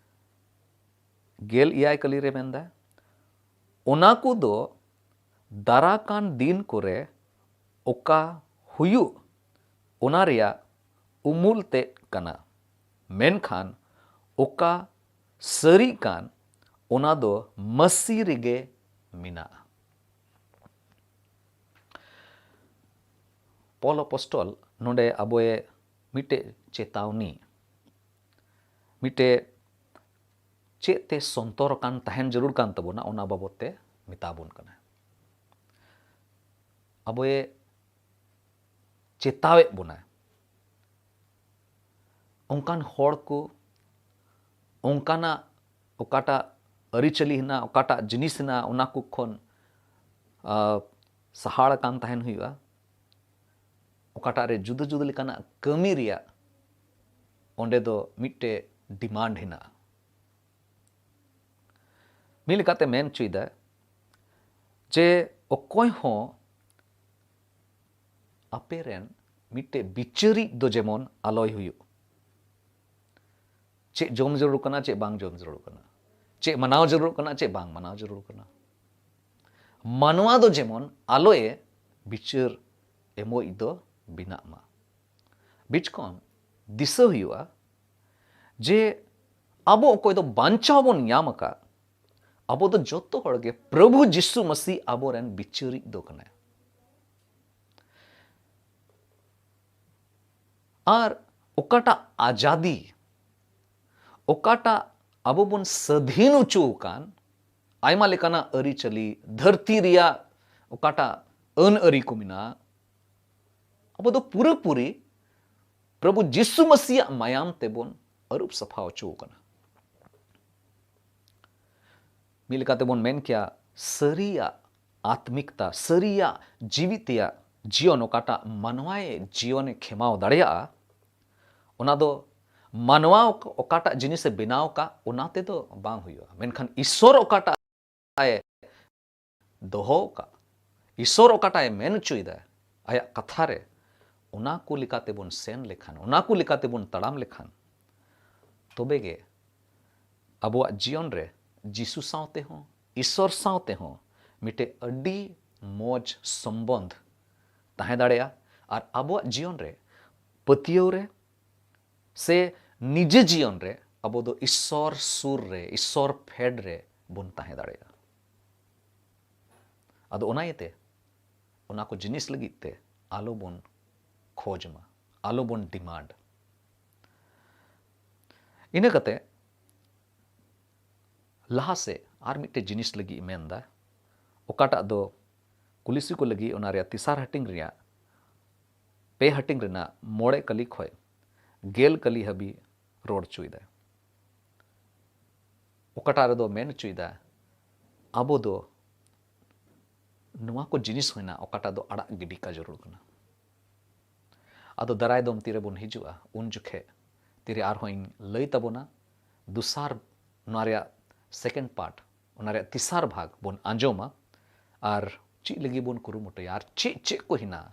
ᱜᱮᱞ ᱮᱭᱟᱭ ᱠᱟᱹᱞᱤ ᱨᱮ ᱢᱮᱱᱫᱟ, ᱚᱱᱟ ᱠᱚᱫᱚ ᱫᱟᱨᱟ ᱠᱟᱱ ᱫᱤᱱ ᱠᱚᱨᱮ ᱚᱠᱟ ᱦᱩᱭᱩᱜ, ᱚᱱᱟ ᱨᱮᱭᱟᱜ ᱩᱢᱩᱞ ᱛᱮᱫ ᱠᱟᱱᱟ, ᱢᱮᱱᱠᱷᱟᱱ ᱚᱠᱟ ᱥᱟᱹᱨᱤᱜ ᱠᱟᱱ, ᱚᱱᱟ ᱫᱚ ᱢᱟᱹᱥᱤ ᱨᱮᱜᱮ ᱢᱮᱱᱟᱜᱼᱟ᱾ ᱯᱚᱞ ᱟᱯᱚᱥᱴᱚᱞ ᱱᱚᱰᱮ ᱟᱵᱚᱭᱮ ᱢᱤᱫᱴᱮᱡ ᱪᱮᱛᱟᱣᱱᱤ, ᱢᱤᱫᱴᱮᱡ ᱪᱮᱫ ᱛᱮ ᱥᱚᱱᱛᱚᱨ ᱟᱠᱟᱱ ᱛᱟᱦᱮᱱ ᱡᱟᱹᱨᱩᱲ ᱠᱟᱱ ᱛᱟᱵᱚᱱᱟ, ᱚᱱᱟ ᱵᱟᱵᱚᱛ ᱛᱮ ᱢᱮᱛᱟ ᱵᱚᱱ ᱠᱟᱱᱟ᱾ ᱟᱵᱚᱭᱮ ᱪᱮᱛᱟᱣᱮᱫ ᱵᱚᱱᱟ᱾ ᱚᱱᱠᱟᱱ ᱦᱚᱲ ᱠᱚ, ᱚᱱᱠᱟᱱᱟᱜ ᱚᱠᱟᱴᱟᱜ ᱟᱹᱨᱤᱪᱟᱹᱞᱤ ᱦᱮᱱᱟᱜ, ᱚᱠᱟᱴᱟᱜ ᱡᱤᱱᱤᱥ ᱦᱮᱱᱟᱜ, ᱚᱱᱟ ᱠᱚ ᱠᱷᱚᱱ, ᱟ, ᱥᱟᱦᱟᱲ ᱟᱠᱟᱱ ᱛᱟᱦᱮᱱ ᱦᱩᱭᱩᱜᱼᱟ᱾ ᱚᱠᱟᱴᱟᱜ ᱨᱮ ᱡᱩᱫᱟᱹ ᱡᱩᱫᱟᱹ ᱞᱮᱠᱟᱱᱟᱜ ᱠᱟᱹᱢᱤ ᱨᱮᱭᱟᱜ ᱚᱸᱰᱮ ᱫᱚ ᱢᱤᱫᱴᱮᱡ ᱰᱤᱢᱟᱱᱰ ᱦᱮᱱᱟᱜᱼᱟ᱾ ᱢᱤᱫ ᱞᱮᱠᱟᱛᱮ ᱢᱮᱱ ᱦᱚᱪᱚᱭᱮᱫᱟ ᱡᱮ ᱚᱠᱚᱭ ᱦᱚᱸ ᱟᱯᱮ ᱨᱮᱱ ᱢᱤᱫᱴᱮᱡ ᱵᱤᱪᱟᱹᱨᱤᱡ ᱫᱚ ᱡᱮᱢᱚᱱ ᱟᱞᱚᱭ ᱦᱩᱭᱩᱜ᱾ ᱪᱮᱫ ᱡᱚᱢ ᱡᱟᱹᱨᱩᱲ ᱠᱟᱱᱟ, ᱪᱮᱫ ᱵᱟᱝ ᱡᱚᱢ ᱡᱟᱹᱨᱩᱲ ᱠᱟᱱᱟ, ᱪᱮᱫ ᱢᱟᱱᱟᱣ ᱡᱟᱹᱨᱩᱲ ᱠᱟᱱᱟ, ᱪᱮᱫ ᱵᱟᱝ ᱢᱟᱱᱟᱣ ᱡᱟᱹᱨᱩᱲ ᱠᱟᱱᱟ, ᱢᱟᱱᱣᱟ ᱫᱚ ᱡᱮᱢᱚᱱ ᱟᱞᱚᱭᱮ ᱵᱤᱪᱟᱹᱨ ᱮᱢᱚᱭᱤᱡ ᱫᱚ ᱵᱮᱱᱟᱜ ᱢᱟ᱾ ᱵᱤᱪᱠᱚᱢ ᱫᱤᱥᱟᱹ ᱦᱩᱭᱩᱜᱼᱟ ᱡᱮ ᱟᱵᱚ ᱚᱠᱚᱭ ᱫᱚ ᱵᱟᱧᱪᱟᱣ ᱵᱚᱱ ᱧᱟᱢ ᱟᱠᱟᱫ, ᱟᱵᱚ ᱫᱚ ᱡᱚᱛᱚ ᱦᱚᱲ ᱜᱮ ᱯᱨᱚᱵᱷᱩ ᱡᱤᱥᱩ ᱢᱟᱹᱥᱤ ᱟᱵᱚᱨᱮᱱ ᱵᱤᱪᱟᱹᱨᱤᱡ ᱫᱚ ᱠᱟᱱᱟᱭ᱾ ᱟᱨ ᱚᱠᱟᱴᱟᱜ ᱟᱡᱟᱫᱤ, ᱚᱠᱟᱴᱟᱜ ᱟᱵᱚ ᱵᱚᱱ ᱥᱟᱹᱫᱷᱤᱱ ᱦᱚᱪᱚ ᱟᱠᱟᱱ, ᱟᱭᱢᱟ ᱞᱮᱠᱟᱱᱟᱜ ᱟᱹᱨᱤᱪᱟᱹᱞᱤ, ᱫᱷᱟᱹᱨᱛᱤ ᱨᱮᱭᱟᱜ ᱚᱠᱟᱴᱟᱜ ᱟᱹᱱ ᱟᱹᱨᱤ ᱠᱚ ᱢᱮᱱᱟᱜᱼᱟ, ᱟᱵᱚ ᱫᱚ ᱯᱩᱨᱟᱹᱯᱩᱨᱤ ᱯᱨᱚᱵᱷᱩ ᱡᱤᱥᱩ ᱢᱟᱹᱥᱤᱭᱟᱜ ᱢᱟᱭᱟᱢ ᱛᱮᱵᱚᱱ ᱟᱹᱨᱩᱵ ᱥᱟᱯᱷᱟ ᱦᱚᱪᱚ ᱟᱠᱟᱱᱟ᱾ ᱢᱤᱫ ᱞᱮᱠᱟᱛᱮ ᱵᱚᱱ ᱢᱮᱱ ᱠᱮᱭᱟ, ᱥᱟᱹᱨᱤᱭᱟᱜ ᱟᱛᱢᱤᱠᱛᱟ, ᱥᱟᱹᱨᱤᱭᱟᱜ ᱡᱤᱣᱤ ᱛᱮᱭᱟᱜ ᱡᱤᱭᱚᱱ, ᱚᱠᱟᱴᱟᱜ ᱢᱟᱱᱣᱟᱭ ᱡᱤᱭᱚᱱᱮ ᱠᱷᱮᱢᱟᱣ ᱫᱟᱲᱮᱭᱟᱜᱼᱟ, ᱚᱱᱟ ᱫᱚ ᱢᱟᱱᱣᱟ ᱚᱠ-, ᱚᱠᱟᱴᱟᱜ ᱡᱤᱱᱤᱥᱮ ᱵᱮᱱᱟᱣ ᱟᱠᱟᱫ, ᱚᱱᱟ ᱛᱮᱫᱚ ᱵᱟᱝ ᱦᱩᱭᱩᱜᱼᱟ᱾ ᱢᱮᱱᱠᱷᱟᱱ ᱤᱥᱚᱨ ᱚᱠᱟᱴᱟᱜ ᱮ ᱫᱚᱦᱚ ᱟᱠᱟᱫ, ᱤᱥᱚᱨ ᱚᱠᱟᱴᱟᱜ ᱮ ᱢᱮᱱ ᱦᱚᱪᱚᱭᱮᱫᱟ ᱟᱭᱟᱜ ᱠᱟᱛᱷᱟ ᱨᱮ, ᱚᱱᱟ ᱠᱚ ᱞᱮᱠᱟᱛᱮ ᱵᱚᱱ ᱥᱮᱱ ᱞᱮᱠᱷᱟᱱ, ᱚᱱᱟ ᱠᱚ ᱞᱮᱠᱟᱛᱮ ᱵᱚᱱ ᱛᱟᱲᱟᱢ ᱞᱮᱠᱷᱟᱱ, ᱛᱚᱵᱮ ᱜᱮ ᱟᱵᱚᱣᱟᱜ ᱡᱤᱭᱚᱱ ᱨᱮ ᱡᱤᱥᱩ ᱥᱟᱶᱛᱮ ᱦᱚᱸ, ᱤᱥᱚᱨ ᱥᱟᱶᱛᱮ ᱦᱚᱸ ᱢᱤᱫᱴᱮᱡ ᱟᱹᱰᱤ ᱢᱚᱡᱽ ᱥᱚᱢᱵᱚᱱᱫᱷ ᱛᱟᱦᱮᱸ ᱫᱟᱲᱮᱭᱟᱜᱼᱟ᱾ ᱟᱨ ᱟᱵᱚᱣᱟᱜ ᱡᱤᱭᱚᱱ ᱨᱮ ᱯᱟᱹᱛᱭᱟᱹᱣ ᱨᱮ ᱥᱮ ᱱᱤᱡᱮ ᱡᱤᱭᱚᱱ ᱨᱮ ᱟᱵᱚ ᱫᱚ ᱤᱥᱚᱨ ᱥᱩᱨ ᱨᱮ, ᱤᱥᱚᱨ ᱯᱷᱮᱰ ᱨᱮ ᱵᱚᱱ ᱛᱟᱦᱮᱸ ᱫᱟᱲᱮᱭᱟᱜᱼᱟ᱾ ᱟᱫᱚ ᱚᱱᱟ ᱤᱭᱟᱹᱛᱮ ᱚᱱᱟ ᱠᱚ ᱡᱤᱱᱤᱥ ᱞᱟᱹᱜᱤᱫ ᱛᱮ ᱟᱞᱚ ᱵᱚᱱ ᱠᱷᱚᱡᱽ ᱢᱟ, ᱟᱞᱚ ᱵᱚᱱ ᱰᱤᱢᱟᱱᱰ᱾ ᱤᱱᱟᱹ ᱠᱟᱛᱮ ᱞᱟᱦᱟ ᱥᱮᱫ ᱟᱨ ᱢᱤᱫᱴᱮᱡ ᱡᱤᱱᱤᱥ ᱞᱟᱹᱜᱤᱫ ᱢᱮᱱᱫᱟ, ᱚᱠᱟᱴᱟᱜ ᱫᱚ ᱠᱩᱞᱤᱥᱤ ᱠᱚ ᱞᱟᱹᱜᱤᱫ ᱚᱱᱟ ᱨᱮᱭᱟᱜ ᱛᱮᱥᱟᱨ ᱦᱟᱹᱴᱤᱧ ᱨᱮᱭᱟᱜ ᱯᱮ ᱦᱟᱹᱴᱤᱧ ᱨᱮᱱᱟᱜ ᱢᱚᱬᱮ ᱠᱟᱹᱞᱤ ᱠᱷᱚᱡ ᱜᱮᱞ ᱠᱟᱹᱞᱤ ᱦᱟᱹᱵᱤᱡ ᱨᱚᱲ ᱦᱚᱪᱚᱭᱮᱫᱟᱭ᱾ ᱚᱠᱟᱴᱟᱜ ᱨᱮᱫᱚ ᱢᱮᱱ ᱦᱚᱪᱚᱭᱮᱫᱟ, ᱟᱵᱚ ᱫᱚ ᱱᱚᱣᱟ ᱠᱚ ᱡᱤᱱᱤᱥ ᱦᱩᱭᱱᱟ ᱚᱠᱟᱴᱟᱜ ᱫᱚ ᱟᱲᱟᱜ ᱜᱤᱰᱤ ᱠᱟ ᱡᱟᱹᱨᱩᱲ ᱠᱟᱱᱟ᱾ ᱟᱫᱚ ᱫᱟᱨᱟᱭ ᱫᱚᱢ ᱛᱤᱨᱮᱵᱚᱱ ᱦᱤᱡᱩᱜᱼᱟ, ᱩᱱ ᱡᱚᱠᱷᱮᱡ ᱛᱤᱨᱮ ᱟᱨᱦᱚᱸ ᱤᱧ ᱞᱟᱹᱭ ᱛᱟᱵᱚᱱᱟ ᱫᱚᱥᱟᱨ, ᱱᱚᱣᱟ ᱨᱮᱭᱟᱜ ᱥᱮᱠᱮᱱᱰ ᱯᱟᱨᱴ, ᱚᱱᱟ ᱨᱮᱭᱟᱜ ᱛᱮᱥᱟᱨ ᱵᱷᱟᱜᱽ ᱵᱚᱱ ᱟᱸᱡᱚᱢᱟ᱾ ᱟᱨ ᱪᱮᱫ ᱞᱟᱹᱜᱤᱫ ᱵᱚᱱ ᱠᱩᱨᱩᱢᱩᱴᱩᱭᱟ ᱟᱨ ᱪᱮᱫ ᱪᱮᱫ ᱠᱚ ᱦᱮᱱᱟᱜᱼᱟ,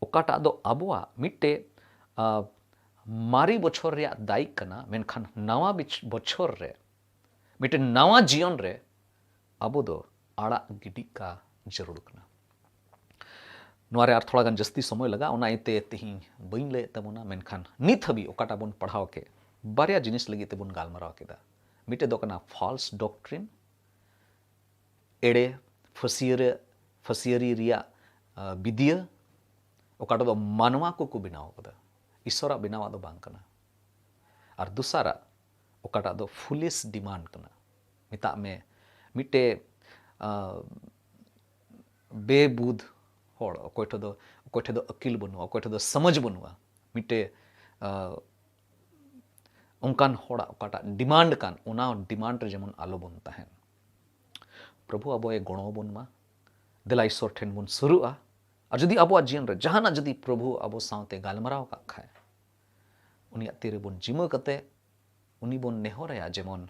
ᱚᱠᱟᱴᱟᱜ ᱫᱚ ᱟᱵᱚᱣᱟᱜ ᱢᱤᱫᱴᱮᱡ ᱟᱸ, ᱢᱟᱨᱮ ᱵᱚᱪᱷᱚᱨ ᱨᱮᱭᱟᱜ ᱫᱟᱭᱤᱠ ᱠᱟᱱᱟ, ᱢᱮᱱᱠᱷᱟᱱ ᱱᱟᱣᱟ ᱵᱤᱪ- ᱵᱚᱪᱷᱚᱨ ᱨᱮ ᱢᱤᱫᱴᱮᱱ ᱱᱟᱣᱟ ᱡᱤᱭᱚᱱ ᱨᱮ ᱟᱵᱚ ᱫᱚ ᱟᱲᱟᱜ ᱜᱤᱰᱤ ᱠᱟ ᱡᱟᱹᱨᱩᱲ ᱠᱟᱱᱟ᱾ ᱱᱚᱣᱟ ᱨᱮ ᱟᱨ ᱛᱷᱚᱲᱟ ᱜᱟᱱ ᱡᱟᱹᱥᱛᱤ ᱥᱚᱢᱚᱭ ᱞᱟᱜᱟᱜᱼᱟ, ᱚᱱᱟ ᱤᱭᱟᱹᱛᱮ ᱛᱮᱦᱮᱧ ᱵᱟᱹᱧ ᱞᱟᱹᱭᱮᱫ ᱛᱟᱵᱚᱱᱟ᱾ ᱢᱮᱱᱠᱷᱟᱱ ᱱᱤᱛ ᱦᱟᱹᱵᱤᱡ ᱚᱠᱟᱴᱟᱜ ᱵᱚᱱ ᱯᱟᱲᱦᱟᱣ ᱠᱮᱫ, ᱵᱟᱨᱭᱟ ᱡᱤᱱᱤᱥ ᱞᱟᱹᱜᱤᱫ ᱛᱮᱵᱚᱱ ᱜᱟᱞᱢᱟᱨᱟᱣ ᱠᱮᱫᱟ᱾ ᱢᱤᱫᱴᱮᱡ ᱫᱚ ᱠᱟᱱᱟ false doctrine, ᱮᱲᱮ, ᱯᱷᱟᱹᱥᱤᱭᱟᱹᱨᱮ ᱯᱷᱟᱹᱥᱤᱭᱟᱹᱨᱤ ᱨᱮᱭᱟᱜ ᱟᱸ, ᱵᱤᱫᱤᱭᱟᱹ, ᱚᱠᱟᱴᱟᱜ ᱫᱚ ᱢᱟᱱᱣᱟ ᱠᱚᱠᱚ ᱵᱮᱱᱟᱣ ᱠᱟᱫᱟ, ᱤᱥᱚᱨᱟᱜ ᱵᱮᱱᱟᱣᱟᱜ ᱫᱚ ᱵᱟᱝ ᱠᱟᱱᱟ᱾ ᱟᱨ ᱫᱚᱥᱟᱨᱟᱜ, ᱚᱠᱟᱴᱟᱜ ᱫᱚ foolish demand ᱠᱟᱱᱟ᱾ ᱢᱮᱛᱟᱜ ᱢᱮ ᱢᱤᱫᱴᱮᱡ ᱟᱸ, ᱵᱮᱵᱩᱫ ᱦᱚᱲ, ᱚᱠᱚᱭ ᱴᱷᱮᱱ ᱫᱚ ᱚᱠᱚᱭ ᱴᱷᱮᱱ ᱫᱚ ᱟᱹᱠᱤᱞ ᱵᱟᱹᱱᱩᱜᱼᱟ, ᱚᱠᱚᱭ ᱴᱷᱮᱱ ᱫᱚ ᱥᱚᱢᱚᱡᱽ ᱵᱟᱹᱱᱩᱜᱼᱟ, ᱢᱤᱫᱴᱮᱡ ᱟᱸ, ᱚᱱᱠᱟᱱ ᱦᱚᱲᱟᱜ ᱚᱠᱟᱴᱟᱜ ᱰᱤᱢᱟᱱᱰ ᱠᱟᱱ, ᱚᱱᱟ ᱰᱤᱢᱟᱱᱰ ᱨᱮ ᱡᱮᱢᱚᱱ ᱟᱞᱚ ᱵᱚᱱ ᱛᱟᱦᱮᱱ᱾ ᱯᱨᱚᱵᱷᱩ ᱟᱵᱚᱭ ᱜᱚᱲᱚ ᱟᱵᱚᱱ ᱢᱟ᱾ ᱫᱮᱞᱟ ᱤᱥᱚᱨ ᱴᱷᱮᱱ ᱵᱚᱱ ᱥᱩᱨᱩᱜᱼᱟ᱾ ᱟᱨ ᱡᱩᱫᱤ ᱟᱵᱚᱣᱟᱜ ᱡᱤᱭᱚᱱ ᱨᱮ ᱡᱟᱦᱟᱱᱟᱜ ᱡᱩᱫᱤ ᱯᱨᱚᱵᱷᱩ ᱟᱵᱚ ᱥᱟᱶᱛᱮ ᱜᱟᱞᱢᱟᱨᱟᱣ ᱟᱠᱟᱫ ᱠᱷᱟᱡ, ᱩᱱᱤᱭᱟᱜ ᱛᱤᱨᱮ ᱵᱚᱱ ᱡᱤᱢᱟᱹ ᱠᱟᱛᱮ ᱩᱱᱤ ᱵᱚᱱ ᱱᱮᱦᱚᱨᱟᱭᱟ, ᱡᱮᱢᱚᱱ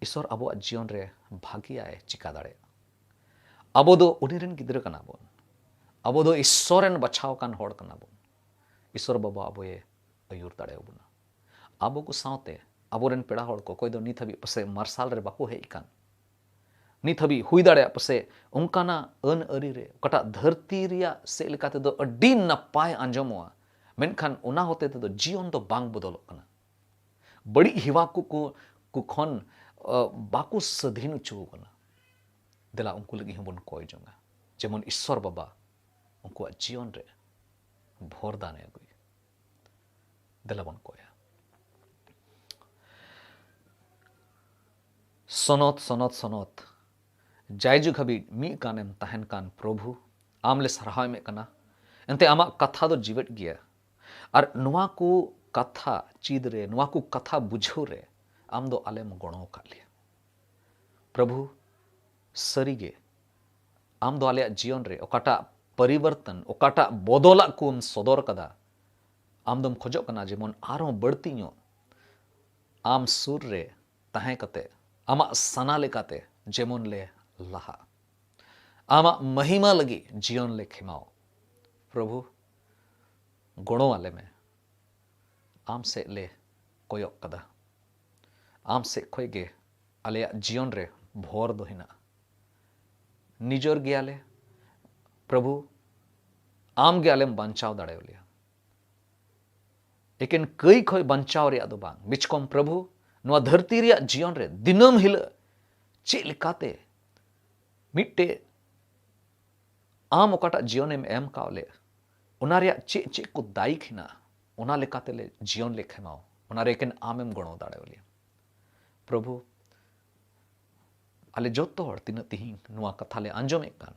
ᱤᱥᱚᱨ ᱟᱵᱚᱣᱟᱜ ᱡᱤᱭᱚᱱ ᱨᱮ ᱵᱷᱟᱹᱜᱤᱭᱟᱜ ᱮ ᱪᱤᱠᱟ ᱫᱟᱲᱮᱭᱟᱜᱼᱟ᱾ ᱟᱵᱚ ᱫᱚ ᱩᱱᱤ ᱨᱮᱱ ᱜᱤᱫᱽᱨᱟᱹ ᱠᱟᱱᱟ ᱵᱚᱱ᱾ ᱟᱵᱚ ᱫᱚ ᱤᱥᱚᱨ ᱨᱮᱱ ᱵᱟᱪᱷᱟᱣ ᱟᱠᱟᱱ ᱦᱚᱲ ᱠᱟᱱᱟ ᱵᱚᱱ᱾ ᱤᱥᱚᱨ ᱵᱟᱵᱟ ᱟᱵᱚᱭᱮ ᱟᱹᱭᱩᱨ ᱫᱟᱲᱮᱭᱟᱵᱚᱱᱟ᱾ ᱟᱵᱚ ᱠᱚ ᱥᱟᱶᱛᱮ ᱟᱵᱚᱨᱮᱱ ᱯᱮᱲᱟ ᱦᱚᱲ ᱠᱚ, ᱚᱠᱚᱭ ᱫᱚ ᱱᱤᱛ ᱦᱟᱹᱵᱤᱡ ᱯᱟᱥᱮᱡ ᱢᱟᱨᱥᱟᱞ ᱨᱮ ᱵᱟᱠᱚ ᱦᱮᱡ ᱟᱠᱟᱱ, ᱱᱤᱛ ᱦᱟᱹᱵᱤᱡ ᱦᱩᱭ ᱫᱟᱲᱮᱭᱟᱜ ᱯᱟᱥᱮᱡ ᱚᱱᱠᱟᱱᱟᱜ ᱟᱹᱱ ᱟᱹᱨᱤ ᱨᱮ ᱚᱠᱟᱴᱟᱜ ᱫᱷᱟᱹᱨᱛᱤ ᱨᱮᱭᱟᱜ ᱥᱮᱫ ᱞᱮᱠᱟ ᱛᱮᱫᱚ ᱟᱹᱰᱤ ᱱᱟᱯᱟᱭ ᱟᱸᱡᱚᱢᱚᱜᱼᱟ, ᱢᱮᱱᱠᱷᱟᱱ ᱚᱱᱟ ᱦᱚᱛᱮ ᱛᱮᱫᱚ ᱡᱤᱭᱚᱱ ᱫᱚ ᱵᱟᱝ ᱵᱚᱫᱚᱞᱚᱜ ᱠᱟᱱᱟ᱾ ᱵᱟᱹᱲᱤᱡ ᱦᱮᱣᱟ ᱠᱚ, ᱠᱚ, ᱠᱚ ᱠᱷᱚᱱ ᱟᱸ, ᱵᱟᱠᱚ ᱥᱟᱹᱫᱷᱤᱱ ᱦᱚᱪᱚ ᱟᱠᱟᱱᱟ᱾ ᱫᱮᱞᱟ ᱩᱱᱠᱩ ᱞᱟᱹᱜᱤᱫ ᱦᱚᱸᱵᱚᱱ ᱠᱚᱭ ᱡᱚᱝᱟ, ᱡᱮᱢᱚᱱ ᱤᱥᱚᱨ ᱵᱟᱵᱟ ᱩᱱᱠᱩᱣᱟᱜ ᱡᱤᱭᱚᱱ ᱨᱮ ᱵᱷᱚᱨ ᱫᱟᱱᱮ ᱟᱹᱜᱩᱭ᱾ ᱫᱮᱞᱟ ᱵᱚᱱ ᱠᱚᱭᱟ᱾ ᱥᱚᱱᱚᱛ, ᱥᱚᱱᱚᱛ, ᱥᱚᱱᱚᱛ, ᱡᱟᱭᱡᱩᱜᱽ ᱦᱟᱹᱵᱤᱡ ᱢᱤᱫ ᱠᱟᱱᱮᱢ ᱛᱟᱦᱮᱱ ᱠᱟᱱ ᱯᱨᱚᱵᱷᱩ, ᱟᱢ ᱞᱮ ᱥᱟᱨᱦᱟᱣ ᱮᱢᱮᱫ ᱠᱟᱱᱟ᱾ ᱮᱱᱛᱮ ᱟᱢᱟᱜ ᱠᱟᱛᱷᱟ ᱫᱚ ᱡᱤᱣᱮᱫ ᱜᱮᱭᱟ᱾ ᱟᱨ ᱱᱚᱣᱟ ᱠᱚ ᱠᱟᱛᱷᱟ ᱪᱮᱫ ᱨᱮ, ᱱᱚᱣᱟ ᱠᱚ ᱠᱟᱛᱷᱟ ᱵᱩᱡᱷᱟᱹᱣ ᱨᱮ ᱟᱢ ᱫᱚ ᱟᱞᱮᱢ ᱜᱚᱲᱚ ᱟᱠᱟᱫ ᱞᱮᱭᱟ᱾ ᱯᱨᱚᱵᱷᱩ, ᱥᱟᱹᱨᱤᱜᱮ ᱟᱢ ᱫᱚ ᱟᱞᱮᱭᱟᱜ ᱡᱤᱭᱚᱱ ᱨᱮ ᱚᱠᱟᱴᱟᱜ ᱯᱚᱨᱤᱵᱚᱨᱛᱚᱱ, ᱚᱠᱟᱴᱟᱜ ᱵᱚᱫᱚᱞᱟᱜ ᱠᱚᱢ ᱥᱚᱫᱚᱨ ᱠᱟᱫᱟ, ᱟᱢ ᱫᱚᱢ ᱠᱷᱚᱡᱚᱜ ᱠᱟᱱᱟ ᱡᱮᱢᱚᱱ ᱟᱨᱦᱚᱸ ᱵᱟᱹᱲᱛᱤ ᱧᱚᱜ ᱟᱢ ᱥᱩᱨ ᱨᱮ ᱛᱟᱦᱮᱸ ᱠᱟᱛᱮ ᱟᱢᱟᱜ ᱥᱟᱱᱟ ᱞᱮᱠᱟᱛᱮ ᱡᱮᱢᱚᱱ ᱞᱮ ᱞᱟᱦᱟᱜ, ᱟᱢᱟᱜ ᱢᱚᱦᱤᱢᱟ ᱞᱟᱹᱜᱤᱫ ᱡᱤᱭᱚᱱ ᱞᱮ ᱠᱷᱮᱢᱟᱣ᱾ ᱯᱨᱚᱵᱷᱩ, ᱜᱚᱲᱚ ᱟᱞᱮ ᱢᱮ᱾ ᱟᱢ ᱥᱮᱫ ᱞᱮ ᱠᱚᱭᱚᱜ ᱠᱟᱫᱟ, ᱟᱢ ᱥᱮᱫ ᱠᱷᱚᱡ ᱜᱮ ᱟᱞᱮᱭᱟᱜ ᱡᱤᱭᱚᱱ ᱨᱮ ᱵᱷᱚᱨ ᱫᱚ ᱦᱮᱱᱟᱜᱼᱟ᱾ ᱱᱤᱡᱚᱨ ᱜᱮᱭᱟᱞᱮ ᱯᱨᱚᱵᱷᱩ, ᱟᱢ ᱜᱮ ᱟᱞᱮᱢ ᱵᱟᱧᱪᱟᱣ ᱫᱟᱲᱮᱭᱟᱞᱮᱭᱟ᱾ ᱮᱠᱮᱱ ᱠᱟᱹᱭ ᱠᱷᱚᱡ ᱵᱟᱧᱪᱟᱣ ᱨᱮᱭᱟᱜ ᱫᱚ ᱵᱟᱝ, ᱵᱤᱪᱠᱚᱢ ᱯᱨᱚᱵᱷᱩ, ᱱᱚᱣᱟ ᱫᱷᱟᱹᱨᱛᱤ ᱨᱮᱭᱟᱜ ᱡᱤᱭᱚᱱ ᱨᱮ ᱫᱤᱱᱟᱹᱢ ᱦᱤᱞᱳᱜ ᱪᱮᱫ ᱞᱮᱠᱟᱛᱮ ᱢᱤᱫᱴᱮᱡ ᱟᱢ ᱚᱠᱟᱴᱟᱜ ᱡᱤᱭᱚᱱᱮᱢ ᱮᱢ ᱠᱟᱣ ᱞᱮ, ᱚᱱᱟ ᱨᱮᱭᱟᱜ ᱪᱮᱫ ᱪᱮᱫ ᱠᱚ ᱫᱟᱭᱤᱠ ᱦᱮᱱᱟᱜᱼᱟ, ᱚᱱᱟ ᱞᱮᱠᱟᱛᱮ ᱞᱮ ᱡᱤᱭᱚᱱ ᱞᱮ ᱠᱷᱮᱢᱟᱣ, ᱚᱱᱟ ᱨᱮ ᱮᱠᱮᱱ ᱟᱢᱮᱢ ᱜᱚᱲᱚ ᱫᱟᱲᱮᱣᱟᱞᱮᱭᱟ᱾ ᱯᱨᱚᱵᱷᱩ, ᱟᱞᱮ ᱡᱚᱛᱚ ᱦᱚᱲ ᱛᱤᱱᱟᱹᱜ ᱛᱤᱦᱤᱧ ᱱᱚᱣᱟ ᱠᱟᱛᱷᱟ ᱞᱮ ᱟᱸᱡᱚᱢᱮᱫ ᱠᱟᱱ,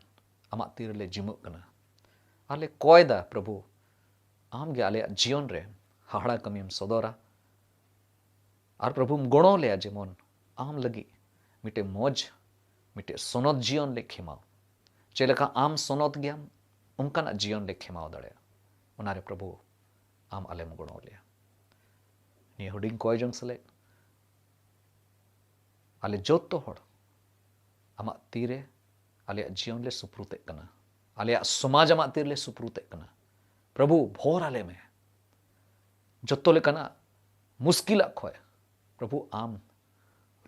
ᱟᱢᱟᱜ ᱛᱤ ᱨᱮᱞᱮ ᱡᱤᱢᱟᱹᱜ ᱠᱟᱱᱟ᱾ ᱟᱨ ᱞᱮ ᱠᱚᱭ ᱫᱟ, ᱯᱨᱚᱵᱷᱩ, ᱟᱢ ᱜᱮ ᱟᱞᱮᱭᱟᱜ ᱡᱤᱭᱚᱱ ᱨᱮ ᱦᱟᱦᱟᱲᱟ ᱠᱟᱹᱢᱤᱢ ᱥᱚᱫᱚᱨᱟ᱾ ᱟᱨ ᱯᱨᱚᱵᱷᱩᱢ ᱜᱚᱲᱚ ᱞᱮᱭᱟ ᱡᱮᱢᱚᱱ ᱟᱢ ᱞᱟᱹᱜᱤᱫ ᱢᱤᱫᱴᱮᱡ ᱢᱚᱡᱽ, ᱢᱤᱫᱴᱮᱡ ᱥᱚᱱᱚᱛ ᱡᱤᱭᱚᱱ ᱞᱮ ᱠᱷᱮᱢᱟᱣ᱾ ᱪᱮᱫ ᱞᱮᱠᱟ ᱟᱢ ᱥᱚᱱᱚᱛ ᱜᱮᱭᱟᱢ, ᱚᱱᱠᱟᱱᱟᱜ ᱡᱤᱭᱚᱱ ᱞᱮ ᱠᱷᱮᱢᱟᱣ ᱫᱟᱲᱮᱭᱟᱜᱼᱟ᱾ ᱚᱱᱟᱨᱮ ᱯᱨᱚᱵᱷᱩ ᱟᱢ ᱟᱞᱮᱢ ᱜᱚᱲᱚ ᱞᱮᱭᱟ᱾ ᱱᱤᱭᱟᱹ ᱦᱩᱰᱤᱧ ᱠᱚᱭ ᱡᱚᱝ ᱥᱮᱞᱮᱫ ᱟᱞᱮ ᱡᱚᱛᱚ ᱦᱚᱲ ᱟᱢᱟᱜ ᱛᱤᱨᱮ ᱟᱞᱮᱭᱟᱜ ᱡᱤᱭᱚᱱ ᱞᱮ ᱥᱩᱯᱨᱩᱛᱮᱫ ᱠᱟᱱᱟ᱾ ᱟᱞᱮᱭᱟᱜ ᱥᱚᱢᱟᱡᱽ ᱟᱢᱟᱜ ᱛᱤ ᱨᱮᱞᱮ ᱥᱩᱯᱨᱩᱛᱮᱫ ᱠᱟᱱᱟ᱾ ᱯᱨᱚᱵᱷᱩ, ᱵᱷᱚᱨ ᱟᱞᱮ ᱢᱮ ᱡᱚᱛᱚ ᱞᱮᱠᱟᱱᱟᱜ ᱢᱩᱥᱠᱤᱞᱟᱜ ᱠᱷᱚᱡ᱾ ᱯᱨᱚᱵᱷᱩ, ᱟᱢ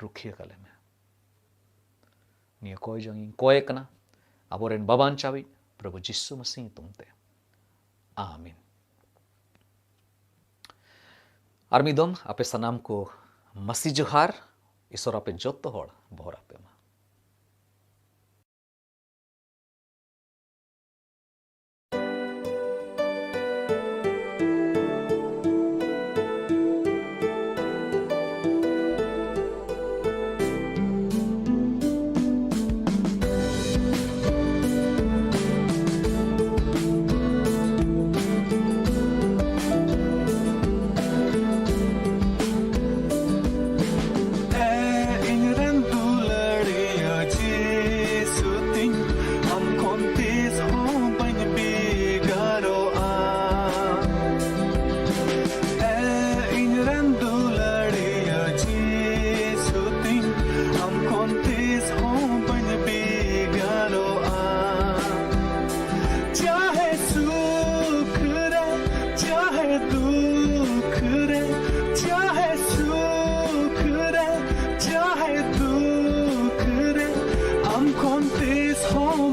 ᱨᱩᱠᱷᱤᱭᱟᱹ ᱠᱟᱞᱮ ᱢᱮ᱾ ᱱᱤᱭᱟᱹ ᱠᱚᱭ ᱡᱚᱝ ᱤᱧ ᱠᱚᱭᱮ ᱠᱟᱱᱟ ᱟᱵᱚᱨᱮᱱ ᱵᱟᱵᱟᱧᱪᱟᱣᱤᱡ ᱯᱨᱚᱵᱷᱩ ᱡᱤᱥᱩ ᱢᱟᱹᱥᱤ ᱧᱩᱛᱩᱢ ᱛᱮ, ᱟᱢᱤᱱ᱾ ᱟᱨ ᱢᱤᱫ ᱫᱚᱢ ᱟᱯᱮ ᱥᱟᱱᱟᱢ ᱠᱚ ᱢᱟᱹᱥᱤ ᱡᱚᱦᱟᱨ᱾ ᱤᱥᱚᱨ ᱟᱯᱮ ᱡᱚᱛᱚ ᱦᱚᱲ ᱵᱚᱦᱚᱨ ᱟᱯᱮ ᱢᱟ᱾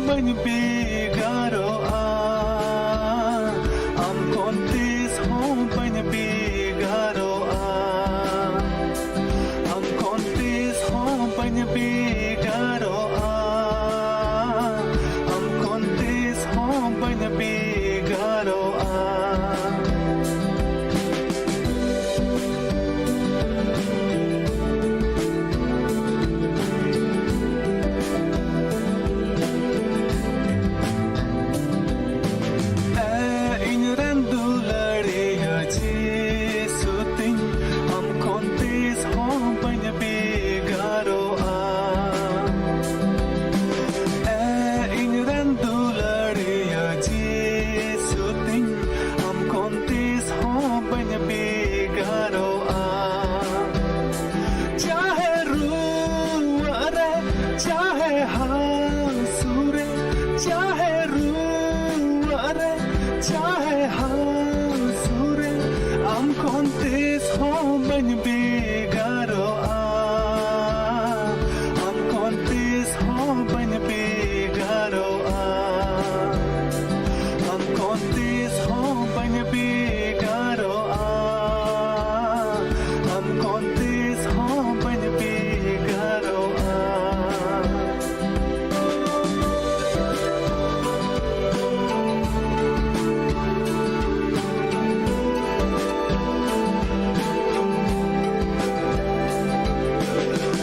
ᱵᱟᱹᱧ ᱵᱷᱮᱜᱟᱨᱚᱜᱼᱟ, ᱟᱢ ᱠᱷᱚᱱ ᱛᱤᱥ ᱦᱚᱸ ᱵᱟᱹᱧ ᱵᱷᱮᱜᱟᱨᱚᱜᱼᱟ, ᱟᱢ ᱠᱷᱚᱱ ᱛᱤᱥ ᱦᱚᱸ ᱵᱟᱹᱧ ᱵᱷᱮᱜᱟᱨᱚᱜᱼᱟ, ᱟᱢ ᱠᱷᱚᱱ ᱛᱤᱥ ᱦᱚᱸ ᱵᱟᱹᱧ ᱵᱷᱮᱜᱟᱨᱚᱜᱼᱟ᱾ ᱮ ᱤᱧ ᱨᱮᱱ ᱫᱩᱞᱟᱹᱲᱤᱭᱟᱹ ᱡᱤᱥᱩ ᱛᱤᱧ, ᱟᱢ ᱠᱷᱚᱱ ᱛᱤᱥ ᱦᱚᱸ ᱵᱟᱹᱧ ᱵᱷᱮᱜᱟᱨᱚᱜᱼᱟ᱾ ᱮ ᱤᱧ ᱨᱮᱱ ᱫᱩᱞᱟᱹᱲᱤᱭᱟᱹ ᱡᱤᱥᱩ ᱛᱤᱧ, ᱟᱢ ᱠᱷᱚᱱ ᱛᱤᱥ ᱦᱚᱸ ᱵᱟᱹᱧ ᱵᱷᱮᱜᱟᱨᱚᱜᱼᱟ᱾ ᱪᱟᱦᱮ ᱨᱩᱣᱟᱹᱜ ᱨᱮ, ᱪᱟᱦᱮ ᱦᱟᱹᱥᱩ ᱨᱮ, ᱪᱟᱦᱮ ᱨᱩᱣᱟᱹᱜ ᱨᱮ, ᱪᱟᱦᱮ ᱦᱟᱹᱥᱩ ᱨᱮ, ᱟᱢ ᱠᱷᱚᱱ ᱛᱤᱥ ᱦᱚᱸ ᱵᱟᱹᱧ ᱵᱷᱮᱜᱟᱨᱚᱜᱼᱟ, ᱟᱢ ᱠᱷᱚᱱ ᱛᱤᱥ ᱦᱚᱸ ᱵᱟᱹᱧ ᱵᱷᱮᱜᱟᱨᱚᱜᱼᱟ, ᱟᱢ ᱠᱷᱚᱱ ᱛᱤᱥ ᱦᱚᱸ ᱵᱟᱹᱧ ᱵᱷᱮᱜᱟᱨᱚᱜᱼᱟ, ᱟᱢ ᱠᱷᱚᱱ ᱛᱤᱥ ᱦᱚᱸ ᱵᱟᱹᱧ ᱵᱷᱮᱜᱟᱨᱚᱜᱼᱟ᱾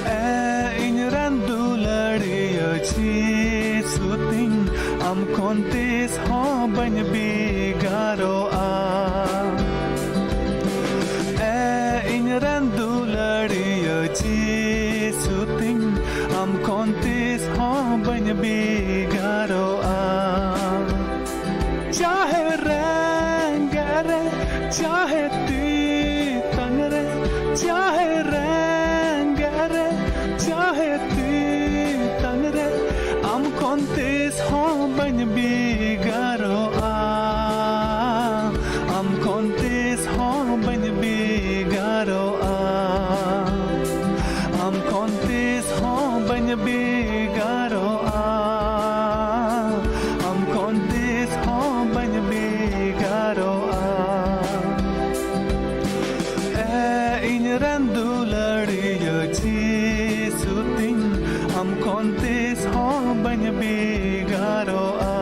ᱮ ᱤᱧ ᱨᱮᱱ ᱫᱩᱞᱟᱹᱲᱤᱭᱟᱹ ᱡᱤᱥᱩ ᱛᱤᱧ, ᱟᱢ ᱠᱷᱚᱱ ᱛᱤᱥ ᱦᱚᱸ ᱵᱟᱹᱧ ᱵᱷᱮᱜᱟᱨᱚᱜᱼᱟ᱾ ᱮ ᱤᱧ ᱨᱮᱱ ᱫᱩᱞᱟᱹᱲᱤᱭᱟᱹ ᱡᱤᱥᱩ ᱛᱤᱧ, ᱟᱢ ᱠᱷᱚᱱ ᱛᱤᱥ ᱦᱚᱸ ᱵᱟᱹᱧ ᱵᱷᱮᱜᱟᱨᱚᱜᱼᱟ᱾ ᱪᱟᱦᱮ ᱨᱮᱸᱜᱮᱡ ᱨᱮ, ᱪᱟᱦᱮ ᱛᱮᱛᱟᱝ ᱨᱮ, ᱪᱟᱦᱮ ᱨᱮᱸᱜᱮᱡ ᱨᱮ, ᱪᱟᱦᱮ ᱛᱮᱛᱟᱝ ᱨᱮ, ᱟᱢ ᱠᱷᱚᱱ ᱛᱤᱥ ᱦᱚᱸ ᱵᱟᱹᱧ ᱵᱷᱮᱜᱟᱨᱚᱜᱼᱟ, ᱟᱢ ᱠᱷᱚᱱ ᱛᱤᱥ ᱦᱚᱸ ᱵᱟᱹᱧ ᱵᱷᱮᱜᱟᱨᱚᱜᱼᱟ, ᱟᱢ ᱠᱷᱚᱱ ᱛᱤᱥ ᱦᱚᱸ ᱵᱟᱹᱧ ᱵᱷᱮᱜᱟᱨᱚᱜᱼᱟ᱾ ᱛᱤᱥ ᱦᱚᱸ ᱵᱟᱹᱧ ᱵᱷᱮᱜᱟᱨᱚᱜᱼᱟ᱾